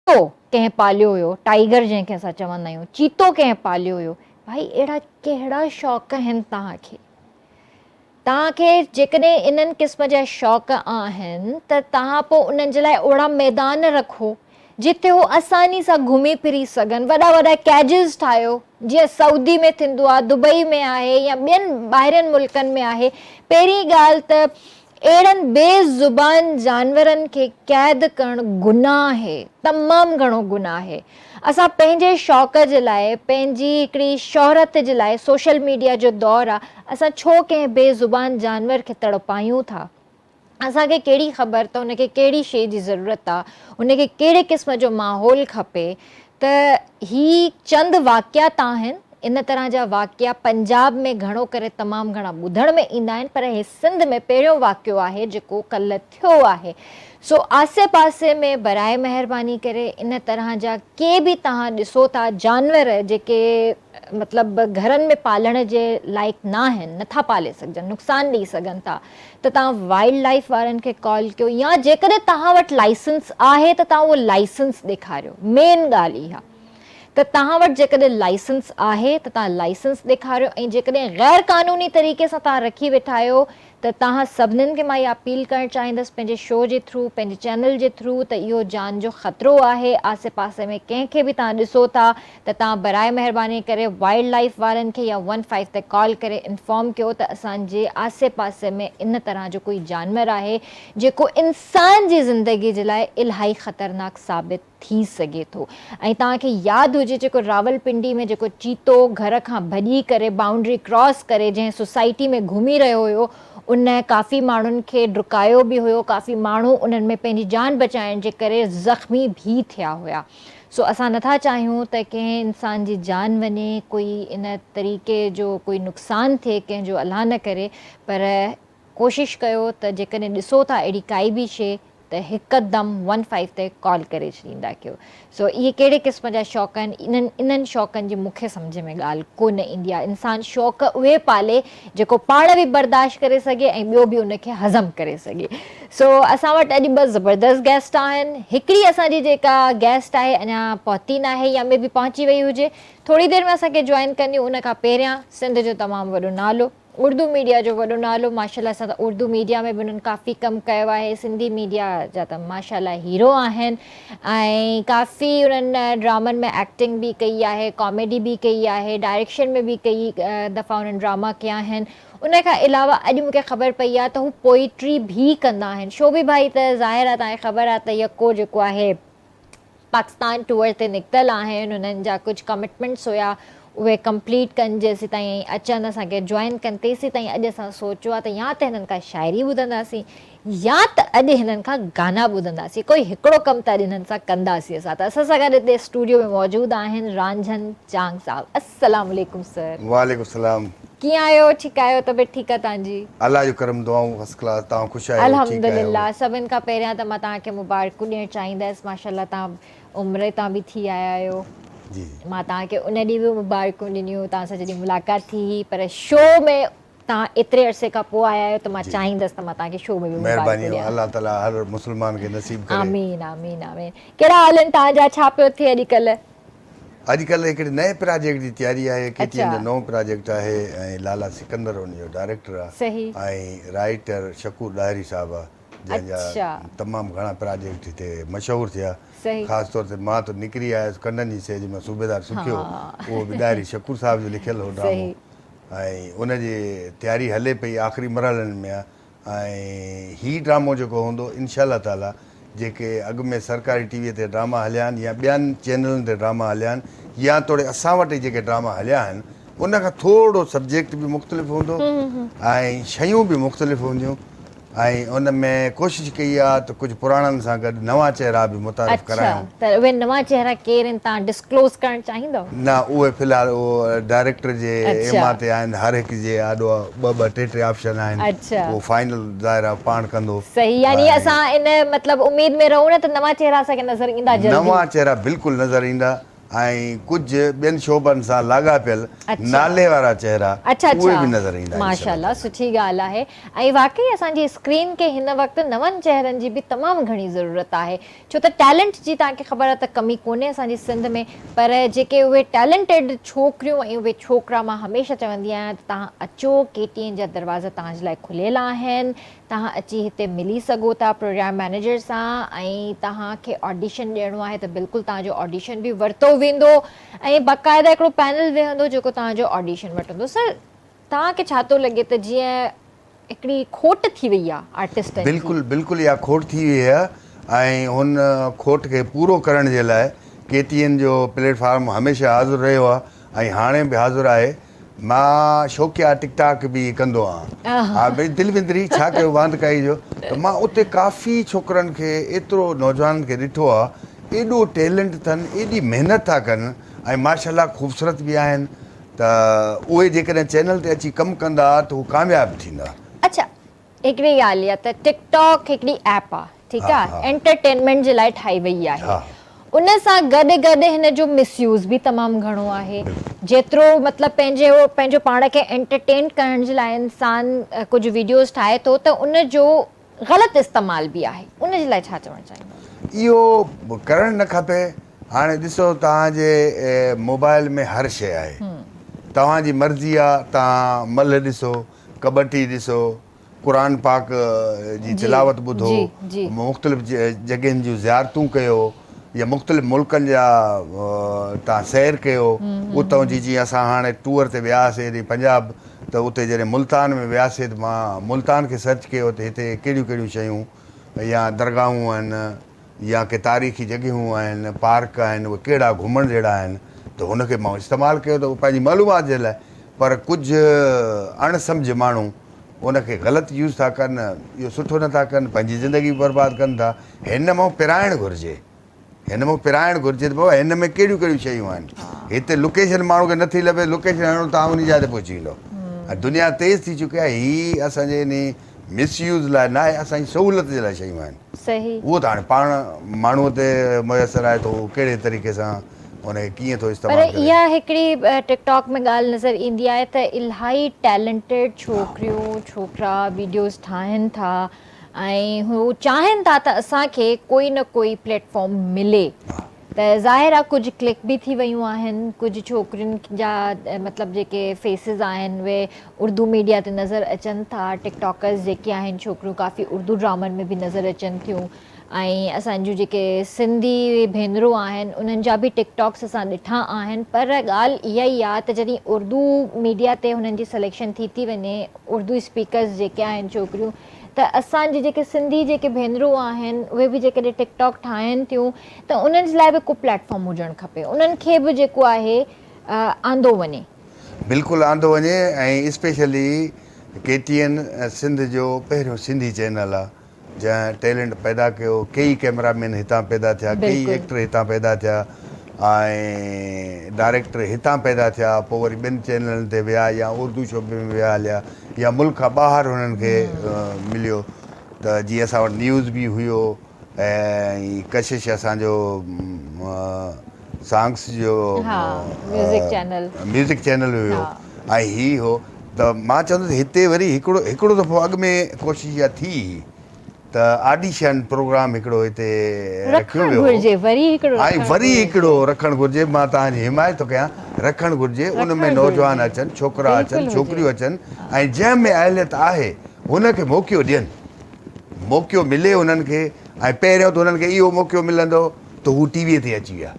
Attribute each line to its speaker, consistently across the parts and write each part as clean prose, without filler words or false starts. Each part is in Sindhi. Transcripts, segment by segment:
Speaker 1: ڪتو ڪنهن پاليو هيو، ٽائيگر جنهن کي اسان چوندا آهيون، چيتو ڪنهن پاليو هيو، ڀائي اهڙا ڪهڙا شوق آهن توهان کي؟ توهان کي جيڪڏهن انهن قسم جا شوق آهن ته توهان پوء انهن جي لاء اهڙا ميدان رکو جتي هو آساني سان گهمي ڦري سگهن، وڏا وڏا ڪيجز ٺاهيو جيئن سعودي ۾ ٿيندو آهي، دبئي ۾ آهي يا ٻين ٻاهرين ملڪن ۾ آهي. پهرين ڳالهه ته اهڙن بي زبان جانورن کي قيد ڪرڻ گناهه آهي، تمام گهڻو گناهه آهي. اسان پنهنجي شوق جي لاء، پنهنجي هڪڙي شهرت جي لاء سوشل ميڊيا جو دور آ، اسان ڇو ڪنهن بي زبان جانور کي تڙپايون ٿا؟ اسان کي ڪهڙي خبر ته ان کي ڪهڙي شيء جي ضرورت آ، ان کي ڪهڙي قسم جو ماحول کپي ته هي چند واقعات آهن، ان طرح جا واقعا پنجاب ۾ گهڻو ڪري تمام گهڻا ٻڌڻ ۾ ايندا آهن پر هي سنڌ ۾ پهريون واقعو آهي جيڪو ڪلهه ٿيو آهي سو آسي پاسي ۾ براء مهرباني ڪري ان طرح جا ڪي به توهان ڏسو ٿا جانور جيڪي مطلب گهرن ۾ پالڻ جي لائق ناهن نٿا پالي سگهجن نقصان ڏئي سگهن ٿا ته توهان وائلڊ لائيف وارن کي ڪال ڪيو يا جيڪڏهن توهان وٽ لائسنس آهي ته توهان اهو لائسنس ڏيکاريو مين ڳالهه اها ته توهان وٽ جيڪڏهن لائسنس آهي ته توهان لائسنس ڏيکاريو ۽ جيڪڏهن غير قانوني طريقي سان توهان رکي ويٺا آهيو ته توهان سڀنين کي مان اها اپيل ڪرڻ چاهيندس پنهنجي شو جي ٿرو پنهنجي چينل جي ٿرو ته اهو جان جو خطرو آهي آسي پاسي ۾ ڪنهن کي به توهان ڏسو ٿا ته توهان براء مهرباني ڪري وائلڊ لائيف وارن کي يا ون فائيو تي ڪال ڪري انفارم ڪيو ته اسان جي آسي پاسي ۾ ان طرح جو ڪوئي جانور آهي جيڪو انسان جي زندگي جي لاء الهائي خطرناڪ ثابت ٿي سگهي ٿو ۽ توهان کي ياد هجي جيڪو راولپنڊي ۾ جيڪو چيتو گهر کان ڀڄي ڪري بائونڊري ڪراس ڪري جنهن سوسائٽي ۾ گهمي رهيو هيو ان ڪافي ماڻهن کي ڊڪايو به هيو ڪافي ماڻهو انهن ۾ پنهنجي جان بچائڻ جي ڪري زخمي به ٿيا هيا. سو اسان نٿا چاهيون ته ڪنهن انسان جي جان وڃي، ڪوئي ان طريقي جو ڪوئي نقصان ٿئي ڪنهن جو الله نه ڪري پر ڪوشش ڪيو ته جيڪڏهن ڏسو ٿا اهڙي ڪائي به شي ته هڪدم ون فائيو تي ڪال ڪري ڇڏيندا ڪيو. سو اهي ڪهڙي قسم جا شوق آهن انهن انهن شوقن جي مون کي سمجهه ۾ ڳالهه ڪو نه ايندي آهي انسان شوق اهي پالي جيڪو پاڻ به برداشت ڪري سگهي ۽ ٻيو به ان کي هضم ڪري سگهي. سو اسان وٽ اڄ ٻه زبردست گيسٽ آهن. هڪڙي اسان جي جيڪا گيسٽ آهي اڃا پهتي ناهي يا مي بي پهچي وئي هجي. ٿوري دير ۾ اسان کي جوائن ڪنديون. ان کان پهريان سنڌ جو تمام وڏو نالو، اردو ميڊيا جو وڏو نالو، ماشاءالله سان ته اردو ميڊيا ۾ به انهن ڪافي ڪم ڪيو آهي، سنڌي ميڊيا جا ته ماشاءالله هيرو آهن ۽ ڪافي انهن ڊرامن ۾ ايڪٽنگ به ڪئي آهي، ڪاميڊي به ڪئي آهي، ڊائريڪشن ۾ به ڪئي دفعا انهن ڊراما ڪيا آهن. ان کان علاوه اڄ مون کي خبر پئي آهي ته هو پوئٽري به ڪندا آهن. شوبي ڀائي ته ظاهر آهي توهان کي خبر آهي ته يڪو جيڪو آهي پاڪستان ٽوئر تي نڪتل آهن انهن جا ڪجهه ڪمٽمينٽس هيا اهي ڪمپليٽ ڪن جيسيتائين اچن اسان کي جوائن ڪن تيسيتائين اڄ اسان سوچيو آهي ته يا ته هنن کان شاعري ٻڌنداسين يا ته اڄ هنن کان گانا ٻڌنداسين ڪوئي هڪڙو ڪم ته اڄ هنن سان ڪنداسين اسان ته اسان سان گڏ هتي اسٽوڊيو ۾ موجود آهن رانجهن چانگ صاحب السلام عليڪم سر.
Speaker 2: وعليڪم السلام.
Speaker 1: ڪيئن آهيو ٺيڪ آهيو طبيعت ٺيڪ آهي توهان جي.
Speaker 2: الله جو ڪرم دعائون فرسٽ ڪلاس توهان خوش آهيو ٺيڪ آهيو.
Speaker 1: الحمدلله سڀن کان پهريان ته مان توهان کي مبارڪون ڏيڻ چاهيندس ماشاءالله توهان عمري تان به ٿي آيا آهيو
Speaker 2: جي
Speaker 1: مان توهان کي ان ڏينهن به مبارڪون ڏنيون توهان سان جڏهن ملاقات ٿي هئي پر شو ۾ توهان ايتري عرصي کان پوء آيا آهيو ته مان چاهيندس ته مان توهان کي شو ۾ به مبارڪون
Speaker 2: مهرباني
Speaker 1: ڏيان.
Speaker 2: الله تعالي هر مسلمان کي نصيب ڪري.
Speaker 1: آمين آمين آمين ڪهڙا حال آهن توهان جا ڇا پيو ٿئي اڄڪلهه.
Speaker 2: اڄڪلهه هڪڙي نئين پراجيڪٽ جي تياري آهي ڪي ٽي اين جو نئون پراجيڪٽ آهي ۽ لالا سڪندر ان جو ڊائريڪٽر آهي ۽ رائيٽر شڪور ڏاهري صاحب آهي جنهن جا تمام گهڻا پراجيڪٽ هتي مشهور ٿيا خاص طور تي مان ته نڪري آيس ڪنڊن جي سيج مان صوبيدار سکيو اهو به ڏاهري شڪور صاحب جو لکيل هو ڊرامو ۽ ان جي تياري هلي پئي آخري مرحلن ۾ آ ۽ هي ڊرامو جيڪو هوندو انشاء الله تعالي جيڪي اڳ ۾ سرڪاري ٽي وي تي ڊراما هليا آهن يا ٻين چينلن تي ڊراما هليا آهن يا توڙي اسان وٽ جيڪي ڊراما هليا آهن ان کان ٿورو سبجيڪٽ به مختلف هوندو ۽ شيون به مختلف هونديون ۽ ان ۾ ڪوشش ڪئي آ ته ڪجهه پراڻن سان گڏ نوان چهرا به متعارف
Speaker 1: اڇا
Speaker 2: ڪرايون.
Speaker 1: ته اهي نوان چهرا ڪير آهن توهان ڊسڪلوز ڪرڻ چاهيندؤ؟
Speaker 2: نه اهي في الحال اهو ڊائريڪٽر جي
Speaker 1: اڇا.
Speaker 2: ايما تي آهن هر هڪ جي آڏو ٻه ٻه ٽي ٽي آپشن آهن
Speaker 1: اڇا.
Speaker 2: اهو فائنل ظاهر آ پاڻ ڪندو
Speaker 1: صحيح يعني
Speaker 2: ۽
Speaker 1: اسان ان مطلب اميد ۾ رهون نه ته نوان چهرا اسان کي نظر ايندا جلدي.
Speaker 2: نوان چهرا بلڪل نظر ايندا. ۽ ڪجهه ٻين شعبن سان لاڳاپيل نالي وارا چهرا اهي به نظر ايندا انشاء الله.
Speaker 1: ماشاء الله سٺي ڳالهه آهي ۽ واقعي اسان جي اسڪرين کي هن وقت نون چهرن جي به تمام گهڻي ضرورت آهي ڇو ته ٽيلنٽ جي توهان کي خبر آهي ته ڪمي ڪونهي اسان جي سنڌ ۾ پر جيڪي اهي ٽيلنٽيڊ ڇوڪريون ۽ اهي ڇوڪرا مان هميشه چوندي آهيان ته توهان اچو ڪي ٽي اين جا دروازا توهان جي لاء کليل آهن توهان اچي هتي ملي سگهو ٿا پروگرام مئنيجر سان ۽ توهان کي آڊيشن ڏيڻو آهي ته بلڪل توهان جو آڊيشن به ورتو ويندو ۽ باقاعده هڪڙو پينل ويهندو جيڪو توهان جو آڊيشن وٺندو سر توهان کي ڇا ٿو لڳي ته جيئن هڪڙي کوٽ ٿي وئي آهي آرٽسٽن جي.
Speaker 2: بلڪل بلڪل اها کوٽ ٿي وئي آهي ۽ ان کوٽ کي پورو ڪرڻ جي لاء ڪي ٽي اين جو پليٽ فارم هميشه حاضر رهيو آهي ۽ هاڻي به حاضر آهي مان شوقيا ٽڪ ٽاڪ به ڪندو آهيان. ها ڀئي دل وندري ڇا ڪيو واندڪائي جو ته مان اتي ڪافي ڇوڪرن کي ايترو نوجوانن کي ڏٺو آ ايڏو ٽيلنٽ اٿن ايڏي محنت ٿا ڪن ۽ ماشاء الله خوبصورت به آهن ته اهي جيڪڏهن چينل تي اچي ڪم ڪندا ته هو ڪامياب ٿيندا.
Speaker 1: اڇا هڪڙي ڳالهه اها ته ٽڪ ٽاڪ هڪڙي ايپ آ ٺيڪ آ انٽرٽينمينٽ جي لاء ٺاهي وئي آهي ان سان گڏ گڏ هن جو مس يوز به تمام گهڻو آهي جيترو مطلب پنهنجي پنهنجو پاڻ کي انٽرٽين ڪرڻ جي لاء انسان ڪجهه ويڊيوز ٺاهي ٿو ته ان جو غلط استعمال به آهي ان جي لاء ڇا چوڻ چاهيندو؟
Speaker 2: اهو ڪرڻ نه کپي هاڻي ڏسو توهان جي موبائل ۾ هر شيء آهي توهان جي مرضي آ توهان ملهه ڏسو ڪٻٽي ڏسو، قرآن پاڪ جي تلاوت ٻڌو، مختلف جڳهين جون زيارتون ڪيو يا مختلف ملڪن جا تان سير ڪيو اتان جي جيئن اسان هاڻي ٽوئر تي وياسي هيڏي پنجاب ته اتي جڏهن ملتان ۾ وياسي ته مان ملتان کي سرچ ڪيو ته هتي ڪهڙيون ڪهڙيون شيون يا درگاهون آهن يا ڪي تاريخي جڳهيون آهن، پارڪ آهن، اهي ڪهڙا گهمڻ جهڙا آهن ته هن کي مان استعمال ڪيو ته پنهنجي معلومات جي لاء پر ڪجهه اڻ سمجهه ماڻهو ان کي غلط يوز ٿا ڪن، اهو سٺو نه ٿا ڪن، پنهنجي زندگي به برباد ڪن ٿا، هن مان پرائڻ گهرجي، هن مان پرائڻ گهرجي ته بابا هن ۾ ڪهڙيون ڪهڙيون شيون آهن، هتي لوڪيشن ماڻهو کي نٿي لڀي، لوڪيشن هڻو تان انهي جاء تي پهچي ويندو ۽ دنيا تيز ٿي چڪي آهي، هي اسان جي انهي مس يوز لاء ناهي، اسان جي سهولت جي لاء شيون آهن.
Speaker 1: صحيح.
Speaker 2: اهو ته هاڻي پاڻ ماڻهوء تي ميسر آهي ته هو ڪهڙي طريقي سان ان کي ڪيئن ٿو
Speaker 1: پر
Speaker 2: استعمال ڪري.
Speaker 1: اها هڪڙي ٽڪ ٽاڪ ۾ ڳالهه نظر ايندي آهي ته الاهي ٽيلنٽيڊ ڇوڪريون ڇوڪرا ويڊيوز ٺاهن ٿا ۽ هو چاهين ٿا ته اسان کي ڪوئي نه ڪوئي پليٽ فارم ملي ته ظاهر آهي ڪجهه ڪلڪ به ٿي ويون آهن ڪجهه ڇوڪرين جا مطلب جيڪي فيسز آهن اهي اردو ميڊيا تي نظر اچن ٿا ٽڪ ٽاڪرز جيڪي آهن ڇوڪريون ڪافي اردو ڊرامن ۾ به نظر اچن ٿيون ۽ اسان جون جيڪي سنڌي ڀينرون آهن انهن جا به ٽڪ ٽاڪس اسان ڏٺا آهن پر ڳالهه اها ئي آهي ته جڏهن اردو ميڊيا تي هنن جي سليڪشن ٿي ٿي وڃي اردو اسپيڪرز جيڪي آهن ڇوڪريون ته اسان جي جيڪي سنڌي جيڪي ڀينرون آهن اهي به جيڪڏهن ٽڪ ٽاڪ ٺاهين ٿيون ته انهن جي لاء به ڪو پليٽ فارم هجڻ کپي انهن کي به جيڪو آهي آندو وڃي.
Speaker 2: بلڪل آندو وڃي ۽ اسپيشلي ڪي ٽي اين سنڌ جو پهريون سنڌي چينل آ جنهن ٽيلنٽ پيدا ڪيو ڪيئي ڪئميرا مين هتان پيدا ٿيا ڪيئي ايڪٽر هتان پيدا ٿيا ۽ ڊائريڪٽر هتان پيدا ٿيا پوء وري ٻين چينلن تي ويا يا اردو شعبي ۾ ويا هليا يا ملڪ کان ٻاهر هنن کي مليو ته جيئن اسان وٽ نيوز به هيو ۽ ڪشش اسان جو سانگس جو ميوزڪ چينل هيو ۽ هي هو ته مان چوندس هتي وري هڪڙو هڪڙو دفعو اڳ ۾ ڪوشش اها ٿي هئي ته آڊيشن پروگرام هڪڙو هتي رکيو ويو هو ۽ وري هڪڙو رکڻ گهرجي مان توهان جي حمايت ٿو ڪيان رکڻ گهرجي ان ۾ نوجوان اچن ڇوڪرا اچن ڇوڪريون اچن ۽ جنهن ۾ اهليت آهي هن کي موقعو ڏين موقعو ملي انهن کي ۽ پهريون ته انهن کي اهو موقعو ملندو ته هو ٽي وي تي اچي ويا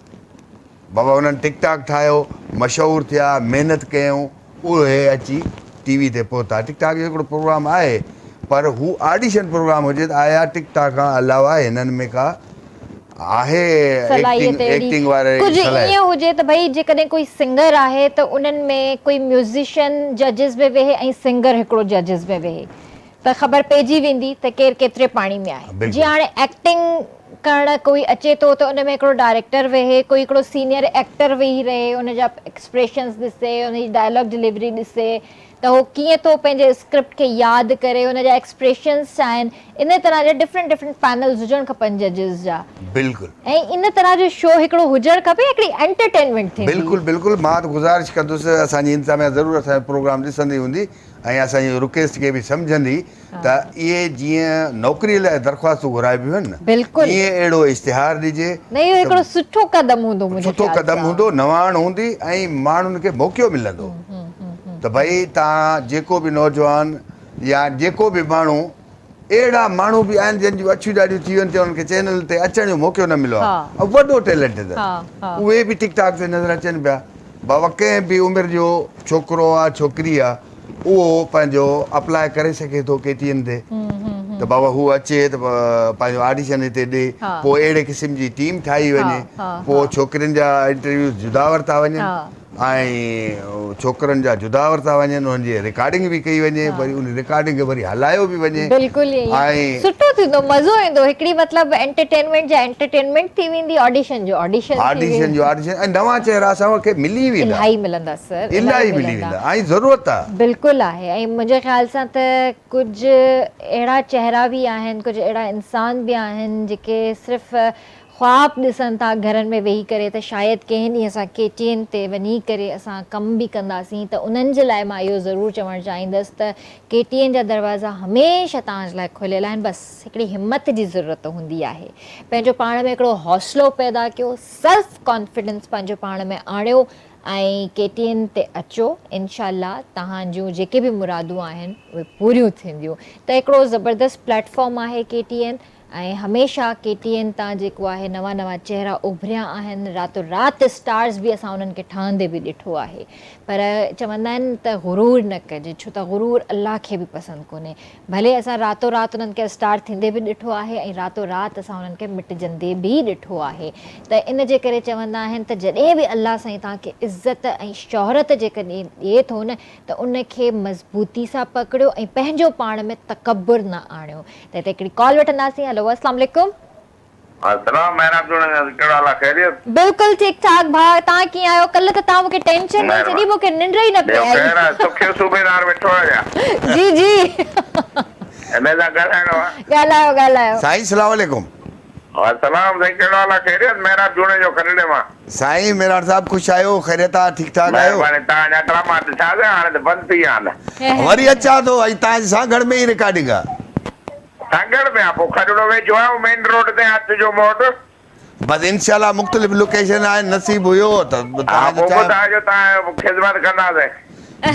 Speaker 2: بابا انهن ٽڪ ٽاڪ ٺاهيو، مشهور ٿيا، محنت ڪيائون، اهي اچي ٽي وي تي پهتا. ٽڪ ٽاڪ جو هڪڙو پروگرام آهي پر هو آڊيشن پروگرام هجي ته آيا ٽڪ ٽاڪ کان علاوه هنن ۾ ڪا آهي
Speaker 1: صلاحيت اهڙي
Speaker 2: ايڪٽنگ واري
Speaker 1: ڪجهه
Speaker 2: صلاحيت.
Speaker 1: ائين هجي ته ڀئي جيڪڏهن ڪوئي سنگر آهي ته انهن ۾ ڪوئي ميوزيشن ججز ۾ ويهي ۽ سنگر هڪڙو ججز ۾ ويهي ته خبر پئجي ويندي ته ڪير ڪيتري پاڻي ۾ آهي. جيئن هاڻي ايڪٽنگ ڪرڻ ڪوئي اچي ٿو ته ان ۾ هڪڙو ڊائريڪٽر ويهي، ڪوئي هڪڙو سينيئر ايڪٽر ويهي رهي، ان جا ايڪسپريشنز ڏسي، ان جي ڊائلاگ ڊليوري ڏسي ته هو ڪيئن ٿو پنهنجي اسڪرپٽ کي ياد ڪري، ان جا ايڪسپريشنز ڇا آهن، ان طرح جا ڊفرنٽ ڊفرنٽ پينلز هجڻ کپن ججز جا.
Speaker 2: بلڪل.
Speaker 1: ۽ ان طرح جو شو هڪڙو هجڻ کپي هڪڙي انٽرٽينمينٽ ٿيندي.
Speaker 2: بلڪل بلڪل مان ته گذارش ڪندس اسان جي انتظاميا ضرور اسان جو پروگرام ڏسندي هوندي ۽ اسان جي رڪويسٽ کي به سمجهندي ته اهي جيئن نوڪري لاء درخواستون گهرائبيون آهن نه
Speaker 1: بلڪل
Speaker 2: تيئن اهڙو اشتهار ڏجي
Speaker 1: نه اهو هڪڙو سٺو قدم هوندو منهنجي
Speaker 2: سٺو
Speaker 1: خيال
Speaker 2: قدم
Speaker 1: سان.
Speaker 2: هوندو نواڻ هوندي ۽ ماڻهن کي موقعو ملندو ته ڀئي تان جيڪو به نوجوان يا جيڪو به ماڻهو اهڙا ماڻهو به آهن جن جون اڇيون ڏاڙهيون ٿي ويون آهن انهن کي چينل تي اچڻ جو موقعو نه مليو آهي ۽ وڏو ٽيلنٽ اٿن اهي به ٽڪ ٽاڪ تي نظر اچن پيا بابا ڪنهن به عمر جو ڇوڪرو آ ڇوڪري آ اهو پنهنجو اپلاء ڪري سگهي ٿو ڪي ٽي اين تي ته بابا هو اچي ته پنهنجو آڊيشن هتي ڏي پوء اهڙي قسم جي ٽيم ٺاهي وڃي پوء ڇوڪرين جا انٽرويوز جدا ورتا وڃن ۽ ڇوڪرن جا جدا ورتا وڃن انهن جي رڪارڊنگ به ڪئي وڃي وري ان رڪارڊنگ کي وري هلايو به وڃي
Speaker 1: بلڪل ائين سٺو ٿيندو مزو ايندو هڪڙي مطلب انٽرٽينمينٽ جا انٽرٽينمينٽ ٿي ويندي آڊيشن جو آڊيشن ٿي
Speaker 2: آڊيشن جو آڊيشن ۽ نوان چهرا اسان کي ملي ويندا
Speaker 1: الاهي ملندا سر
Speaker 2: الاهي ملي ويندا ۽ ضرورت آ
Speaker 1: بلڪل آهي ۽ منهنجي خيال سان ته ڪجهه اهڙا چهرا به آهن ڪجهه اهڙا انسان به آهن جيڪي صرف خواب ڏسن ٿا گهرن ۾ ويهي ڪري ته شايد ڪنهن ڏينهن اسان ڪي ٽي اين تي وڃي ڪري اسان ڪم به ڪنداسين ته انهن جي لاء مان اهو ضرور چوڻ چاهيندس ته ڪي ٽي اين جا دروازا هميشه توهان جي لاء کليل آهن بس هڪڙي همت جي ضرورت هوندي آهي پنهنجو پاڻ ۾ هڪڙو حوصلو پيدا ڪيو سيلف ڪانفيڊنس پنهنجو پاڻ ۾ آڻيو ۽ ڪي ٽي اين تي اچو انشاء الله توهان جون جيڪي به مرادون آهن اهي پوريون ٿينديون ته هڪڙو زبردست پليٽ فارم آهي ڪي ٽي اين ۽ هميشه ڪي ٽي اين تان جيڪو آهي نوان نوان چهرا اڀريا آهن راتو رات اسٽارز به اسان انهن کي ٺهندي به ڏٺو آهي پر چوندا آهن ته غرور نه ڪجي ڇو ته غرور الله کي به پسند ڪونهي ڀلي اسان راتو رات انهن کي اسٽار ٿيندي به ڏٺو آهي ۽ راتو رات اسان انهن کي مٽجندي به ڏٺو آهي ته ان جي ڪري چوندا آهن ته جڏهن به الله سائين توهان کي عزت ۽ شهرت جيڪڏهن ڏئي ٿو نه ته ان کي مضبوطي سان پڪڙيو ۽ پنهنجو پاڻ ۾ تڪبر نه آڻيو ته هتي هڪڙي ڪال وٺنداسين هلو اسلام عليڪم.
Speaker 3: السلام محراب جوڻيجا ڪهڙو حال آ خيريت.
Speaker 1: بلڪل ٺيڪ ٺاڪ ڀاء توهان ڪيئن آهيو ڪلهه ته توهان مونکي ٽينشن ڏئي ڇڏي مونکي ننڊ ئي نه پئي
Speaker 3: ٻيو
Speaker 1: آئي.
Speaker 3: خير آ سکيو صوبيدار ويٺو آ ڇا.
Speaker 1: جي جي.
Speaker 3: هن سان ڳالهائڻو آ.
Speaker 1: ڳالهايو ڳالهايو.
Speaker 2: سائين سلام عليڪم.
Speaker 3: وسلام سائين ڪهڙو حال آ خيريت محراب جوڻيجو کڏڙي مان.
Speaker 2: سائين ميراڻ صاحب خوش آهيو خيريت آ ٺيڪ ٺاڪ آهيو.
Speaker 3: مهرباني توهان جا ڊراما ڏٺا سين هاڻي ته بند ٿي ويا آهن.
Speaker 2: وري اچان ٿو ۽ توهان جي سانگهڙ ۾ ئي رڪارڊنگ آ.
Speaker 3: سانگهڙ ۾ آ پوء کڏڙو ويجهو آ مين روڊ تي اچجو مون وٽ.
Speaker 2: بس انشاء الله مختلف لوڪيشن آهن نصيب هيو ته
Speaker 3: ها
Speaker 2: توهان جو
Speaker 3: پوء
Speaker 2: چاهيان.
Speaker 3: ٻڌاجو توهان خدمت ڪنداسين.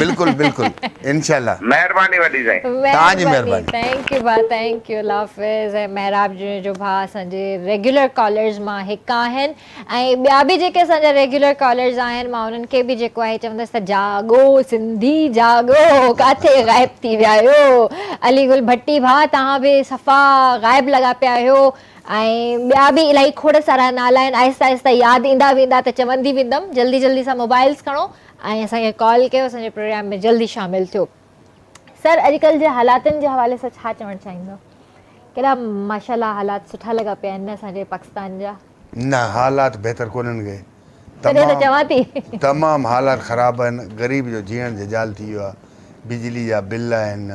Speaker 2: بلڪل بلڪل انشاء الله.
Speaker 3: مهرباني وڏي سائين.
Speaker 2: توهان جي
Speaker 1: مهرباني thank you ڀاء thank you الله حافظ ۽ محراب جوڻيجو ڀاء اسان جي ريگيولر ڪالرز مان هڪ آهن ۽ ٻيا به جيڪي اسان جا ريگيولر ڪالرز آهن مان انهن کي به جيڪو آهي چوندس ته جاڳو سنڌي جاڳو ڪاٿي غائب ٿي ويا آهيو علي گل ڀٽي ڀاء توهان به صفا غائب لڳا پيا آهيو ۽ ٻيا به الاهي کوڙ سارا نالا آهن آهستي آهستي ياد ايندا ويندا ته چوندي ويندم جلدي جلدي سان موبائلز کڻو ۽ اسان کي ڪال ڪيو اسان جي پروگرام ۾ جلدي شامل ٿيو. سر اڄڪلهه جي حالاتن جي حوالي سان ڇا چوڻ چاهيندو ڪيڏا ماشاءالله حالات سٺا لڳا پيا آهن نه اسان جي پاڪستان جا.
Speaker 2: نه حالات بهتر ڪونهن ڪي
Speaker 1: تڏهن ته چوان ٿي.
Speaker 2: تمام حالات خراب آهن غريب جو جيئڻ جنجال ٿي ويو آهي بجلي جا بل آهن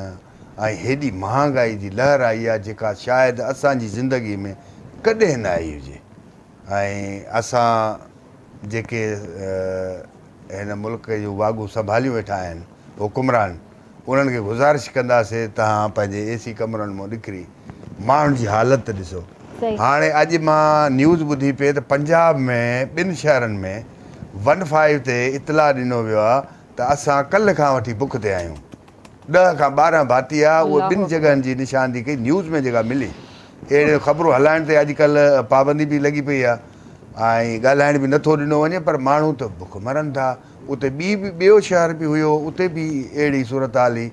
Speaker 2: ۽ هيڏي مهانگائي جي لهر آئي آهي جيڪا شايد اسان جي زندگي ۾ ڪڏهن نه آئي هجي ۽ اسان جيڪي هن ملڪ جون واڳون سنڀاليون ويٺا آهن حڪمران انهن کي گذارش ڪنداسين توهان پنهنجي اي سي ڪمرن مان نڪري ماڻهن جي حالت ته ڏسو هاڻي اڄ مان نيوز ٻڌي پئي ته پنجاب ۾ ٻن شهرن ۾ ون فائيو تي اطلاع ڏنو ويو آهي ته اسان ڪلهه کان وٺي بک تي آهيون ڏهه کان 12 ڀاتي آ اهي ٻن جڳهن جي نشاندهي ڪئي نيوز ۾ جيڪا ملي اهڙيون خبرون هلائڻ تي اڄڪلهه پابندي به لڳي پئي آ ۽ ڳالهائڻ به نٿو ڏنو وڃي پر ماڻهو ته بک مرن ٿا اتي ٻي به ٻيو شهر به هيو اتي به اهڙي صورتحال هئي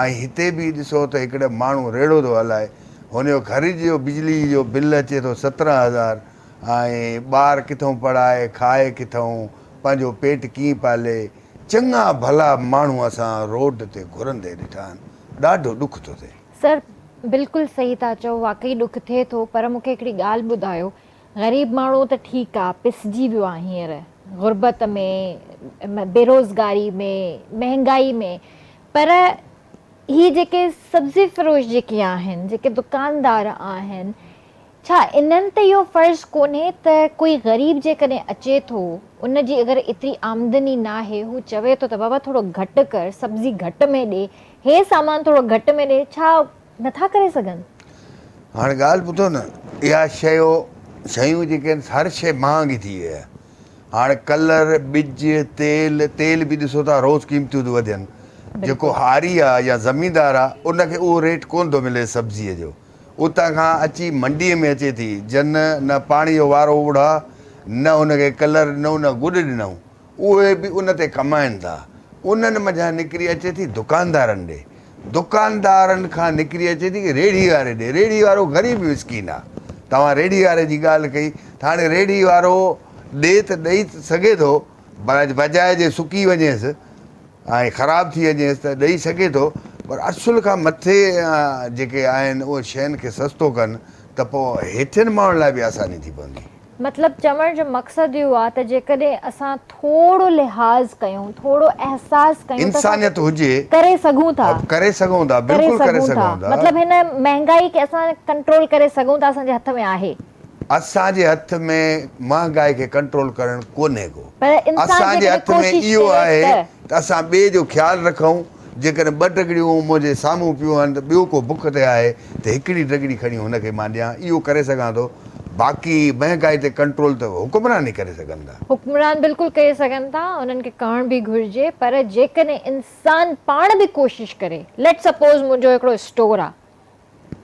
Speaker 2: ۽ هتي به ڏسو ته هڪڙو ماڻهو ريڙهو ٿو هلائي هن جو گهر جو بجلي جو بل اچي ٿو 17 هزار ۽ ٻار ڪٿئون پڙهائي کائي ڪٿئون پنهنجو پيٽ ڪيئن پالي چڱا ڀلا ماڻهو اسان روڊ تي گهرندي ڏٺا آهن ڏاڍو ڏک ٿو ٿئي.
Speaker 1: سر بلڪل صحيح ٿا چئو واقعي ڏک ٿئي ٿو پر مون کي هڪڙي ڳالهه ٻڌايو غريب ماڻهو ته ٺيڪ آ پسجي ويو آ هينئر غربت ۾ بيروزگاري ۾ مهنگائي ۾ پر هي جيڪي سبزي فروش جيڪي آهن جيڪي دڪاندار آهن ڇا انهن تي اهو فرض ڪونهي ته ڪوئي غريب جيڪڏهن اچي ٿو ان جي اگر ايتري آمدني ناهي هو چوي ٿو ته بابا ٿورو گهٽ ڪر سبزي گهٽ ۾ ڏي هي سامان ٿورو گهٽ ۾ ڏي ڇا نٿا ڪري سگهن؟
Speaker 2: هاڻي ڳالهه ٻڌو نه اها شيو شيون جيڪي آهن هر شيء مهانگي ٿي وئي آهي هاڻي ڪلر ٻج تيل تيل به ڏسو ٿا روز قيمتون ٿيون وڌن جيڪو هاري آهي يا زميندار آهي ان کي اهو ريٽ ڪونه ٿو ملي سبزيء جو اتان کان اچي منڊيء ۾ اچي ٿي جن نه پاڻي جو وارو اڙها نه ان کي ڪلر ڏنو نه گڏ ڏنائون اهي به ان تي ڪمائن ٿا. انهن منجهان نڪري اچي ٿي دڪاندارن ڏي. دڪاندارن کان نڪري اچي ٿي ريڙهي واري ڏي. ريڙهي وارو غريب مسڪين آ. توهان ريڙهي واري جي ڳالهه ڪئي ته هاڻي ريڙهي وارو ڏي ته ڏئي سگهي ٿو پر بجاء جي سڪي وڃيس ۽ خراب ٿي وڃيس ته ڏئي سگهي ٿو پر اصل کان مٿي جيڪي آهن اهي شين کي سستو ڪن ته پوء هيٺين ماڻهن لاء به آساني ٿي پوندي.
Speaker 1: مطلب چوڻ جو مقصد اهو آ ته جيڪڏهن اسان ٿورو لحاظ ڪيون، ٿورو احساس ڪيون ته اسان
Speaker 2: انسانيت هجي
Speaker 1: ڪري سگهون ٿا.
Speaker 2: ڪري سگهون ٿا بلڪل ڪري سگهون ٿا.
Speaker 1: مطلب هن مهنگائي کي اسان ڪنٽرول ڪري سگهون ٿا اسان جي هٿ ۾ آهي.
Speaker 2: اسان جي هٿ ۾ مهنگائي کي ڪنٽرول ڪرڻ ڪونهي ڪو.
Speaker 1: پر انسان
Speaker 2: اسان جي
Speaker 1: جيڪڏهن
Speaker 2: هٿ ۾
Speaker 1: ڪوشش
Speaker 2: اهو
Speaker 1: ڪري
Speaker 2: آهي
Speaker 1: ته.
Speaker 2: ته اسان ٻئي جو خيال رکون، جيڪڏهن ٻه ڊڳڙيون منهنجي سامهون پيون آهن ته ٻيو ڪو بک تي آهي ته هڪڙي ڊڳڙي کڻي هن کي مان ڏيان، اهو ڪري سگهان ٿو، باقي مهنگائي تي ڪنٽرول ته حڪمران ئي ڪري سگهن ٿا.
Speaker 1: حڪمران بلڪل ڪري سگهن ٿا، انهن کي ڪرڻ به گهرجي، پر جيڪڏهن انسان پاڻ به ڪوشش ڪري، ليٽ سپوز منهنجو هڪڙو اسٽور آ،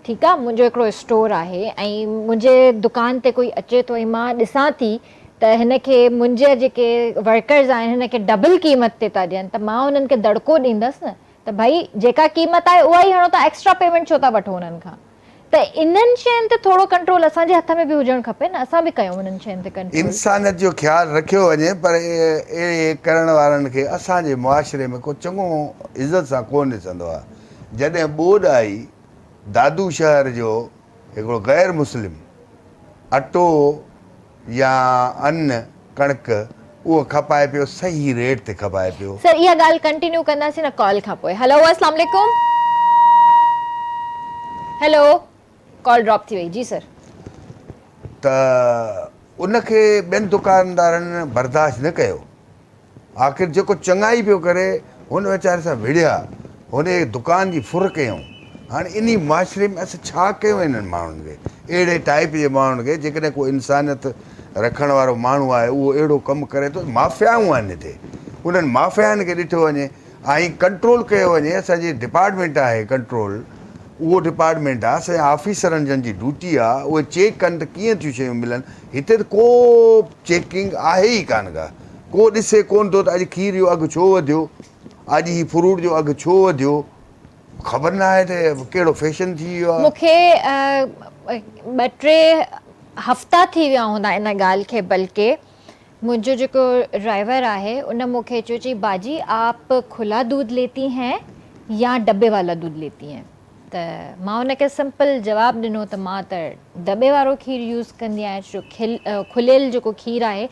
Speaker 1: ٺيڪ آ منهنجو هڪڙو اسٽور آهي ۽ منهنجي دڪان تي ڪوئي اچي ٿو ۽ مان ڏسان ٿي ته هن کي منهنجا جيڪي ورڪرز آهن هن کي ڊبل قيمت تي ٿا ڏين ته مان انهن کي دڙڪو ڏيندس نه ته ڀئي جيڪا قيمت آهي اها ئي هڻو ٿا ايڪسٽرا پيمينٽ ڇو ٿا وٺو انهن کان ته انهن شين تي ٿورو ڪنٽرول اسان جي هٿ ۾ به هجڻ کپي نه اسان به ڪيون انهن شين تي ڪنٽرول.
Speaker 2: انسانيت جو خيال رکيو وڃي پر اهڙي ڪرڻ وارن کي اسان جي معاشري ۾ ڪو چڱو عزت سان ڪونه ڏسندو آهي. جڏهن ٻوڏ آئي، دادو شهر جو هڪڙو غير مسلم اٽو يا ان، ڪڻڪ، اهو کپائي پيو، صحيح ريٽ تي کپائي پيو.
Speaker 1: سر اها ڳالهه ڪنٽينيو ڪنداسين نه ڪال کان پوء. هلو اسلام عليڪم. هلو ڪال ڊراپ ٿي وئي جي سر.
Speaker 2: ته ان کي ٻين دڪاندارن برداشت نه ڪيو. آخر جيڪو چڱائي پيو ڪري، هن ويچاري سان وڙهيا، هن جي دڪان جي ڦر ڪيائون. هاڻي انهي معاشري ۾ اسين ڇا ڪيون انهن ماڻهن کي؟ اهڙي ٽائيپ جي ماڻهن کي جيڪڏهن ڪو انسانيت رکڻ وارو ماڻهو آهي، اهو اهڙو ڪم ڪري ٿو، مافيائون آهن هتي، انهن مافيائن کي ڏٺو وڃي ۽ ڪنٽرول ڪيو وڃي، اسان جي ڊپارٽمينٽ آهي ڪنٽرول، اهو ڊپارٽمينٽ آهي، اسان جي آفيسرن جن جي ڊيوٽي آهي، اهي چيڪ ڪن ته ڪيئن ٿيون شيون ملن، هتي ته ڪو چيڪنگ آهي ئي ڪانه ڪا. ڪو ڏسي ڪونه ٿو ته اڄ کير جو اگهه ڇو وڌيو، اڄ هي فروٽ جو اگهه ڇو وڌيو، خبر نه آهي ته ڪهڙو فيشن ٿي ويو آهي.
Speaker 1: مون کي ٻه ٽي هفتا ٿي ويا هوندا ان ڳالهه کي بلڪه منهنجو جيڪو ڊرائيور آهي ان مون کي چيو چئي باجي آپ کلا دودھ ليتي هين يا ڊٻي والا دودھ ليتي هين ته مان ان کي سمپل جواب ڏنو ته مان ته ڊٻي وارو کير يوز ڪندي آهيان ڇو جو کليل جيڪو کير آهي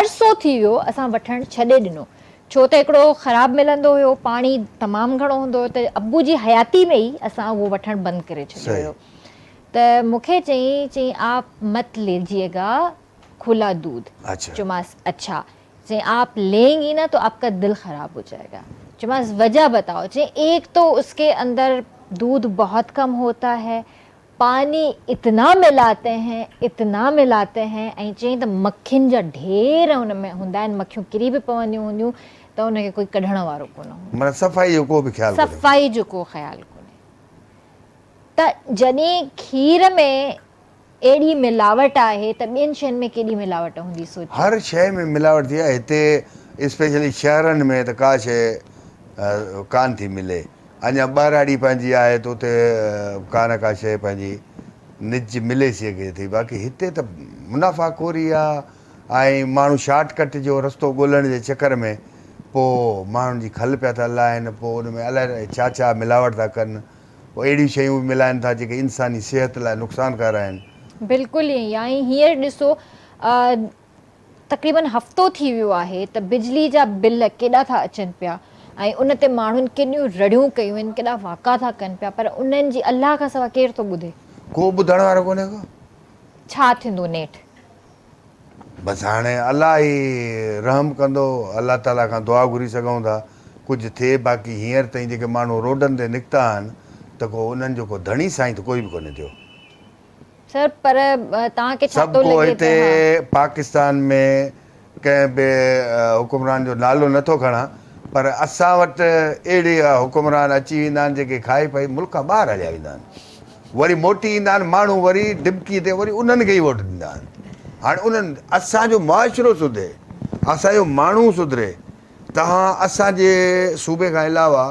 Speaker 1: عرصو ٿي ويو اسان وٺڻ ڇڏي ڏنو ڇو ته هڪڙو خراب ملندو هيو پاڻي تمام گهڻو هوندو هيو ته ابو جي حياتي ۾ ئي اسان اهو وٺڻ بند ڪري ڇڏيو هيو ته مون کي چيائين چيائين آپ مت ليجيئي گا کلا دودھ چيومانس اڇا چيائين آپ لين گي نا تو آپ کا دل خراب هو جائي گا چيومانس وجه بتاؤ چيائين ايڪ تو اس ڪي اندر دودھ بهت ڪم هوتا هي پاني اتنا ملاتي هين اتنا ملاتي هين ۽ چيائين ته مکين جا ڍير ان ۾ هوندا آهن مکيون ڪري به پونديون هونديون ته ان کي ڪوئي ڪڍڻ وارو ڪونه هوندو.
Speaker 2: معنيٰ صفائي جو ڪو به خيال ڪونهي.
Speaker 1: صفائي جو ڪو خيال ڪونهي ته جڏهن کير ۾ اهڙي ملاوٽ آهي ته ٻين شين ۾ ڪيڏي ملاوٽ هوندي سوچيو.
Speaker 2: هر شيء ۾ ملاوٽ ٿي آهي هتي اسپيشلي شهرن ۾ ته ڪا شيء ڪانه ٿي ملي. اڃا ٻهراڙي پنهنجي آهي ته اتي ڪا نه ڪا شيء پنهنجي نج ملي سگهي ٿي باقي هتي ته منافع خوري آ ۽ ماڻهو شارٽ ڪٽ جو رستو ڳولڻ جي چڪر ۾ پوء ماڻهن جي کل پيا ٿا لاهن پوء ان ۾ الائي ڇا ڇا ملاوٽ ٿا ڪن. اهڙيون شيون به ملائن ٿا جيڪي انساني صحت لاء نقصانڪار آهن.
Speaker 1: بلڪل ائين ئي آهي ۽ هينئر ڏسو تقريبن هفتو ٿي ويو آهي ته بجلي جا بل ڪيڏا ٿا اچن پيا ۽ ان تي ماڻهن ڪيڏيون رڙيون ڪيون آهن ڪيڏا واڪا ٿا ڪن پيا پر انهن جي الله کان سوا ڪير ٿو ٻڌي.
Speaker 2: ڪو ٻڌڻ وارو ڪونهي ڪو.
Speaker 1: ڇا ٿيندو نيٺ.
Speaker 2: بس هاڻي الله ئي رحم ڪندو الله تعالي کان دعا گهري سگهون ٿا ڪجهه ٿئي باقي هينئر تائين جيڪي ماڻهو روڊن تي نڪتا آهن ته ڪو انهن جو ڪو ڌڻي سائين ته ڪوئي به ڪونهي ٿيو.
Speaker 1: سر پر توهان کي ڇا
Speaker 2: سڀ
Speaker 1: ٿو
Speaker 2: ڪو
Speaker 1: لڳي
Speaker 2: هتي
Speaker 1: ته ها.
Speaker 2: پاڪستان ۾ ڪنهن به حڪمران جو نالو نه ٿو کڻان پر اسان وٽ اهڙي حڪمران اچي ويندا آهن جيڪي کائي پئي ملڪ کان ٻاهر هليا ويندا آهن وري موٽي ايندا آهن ماڻهو وري ڊبڪي تي وري انهن کي ئي ووٽ ڏيندا آهن هاڻي انهن اسان جو معاشرو سڌري اسان جو ماڻهو سڌري توهان اسان جي صوبي کان علاوه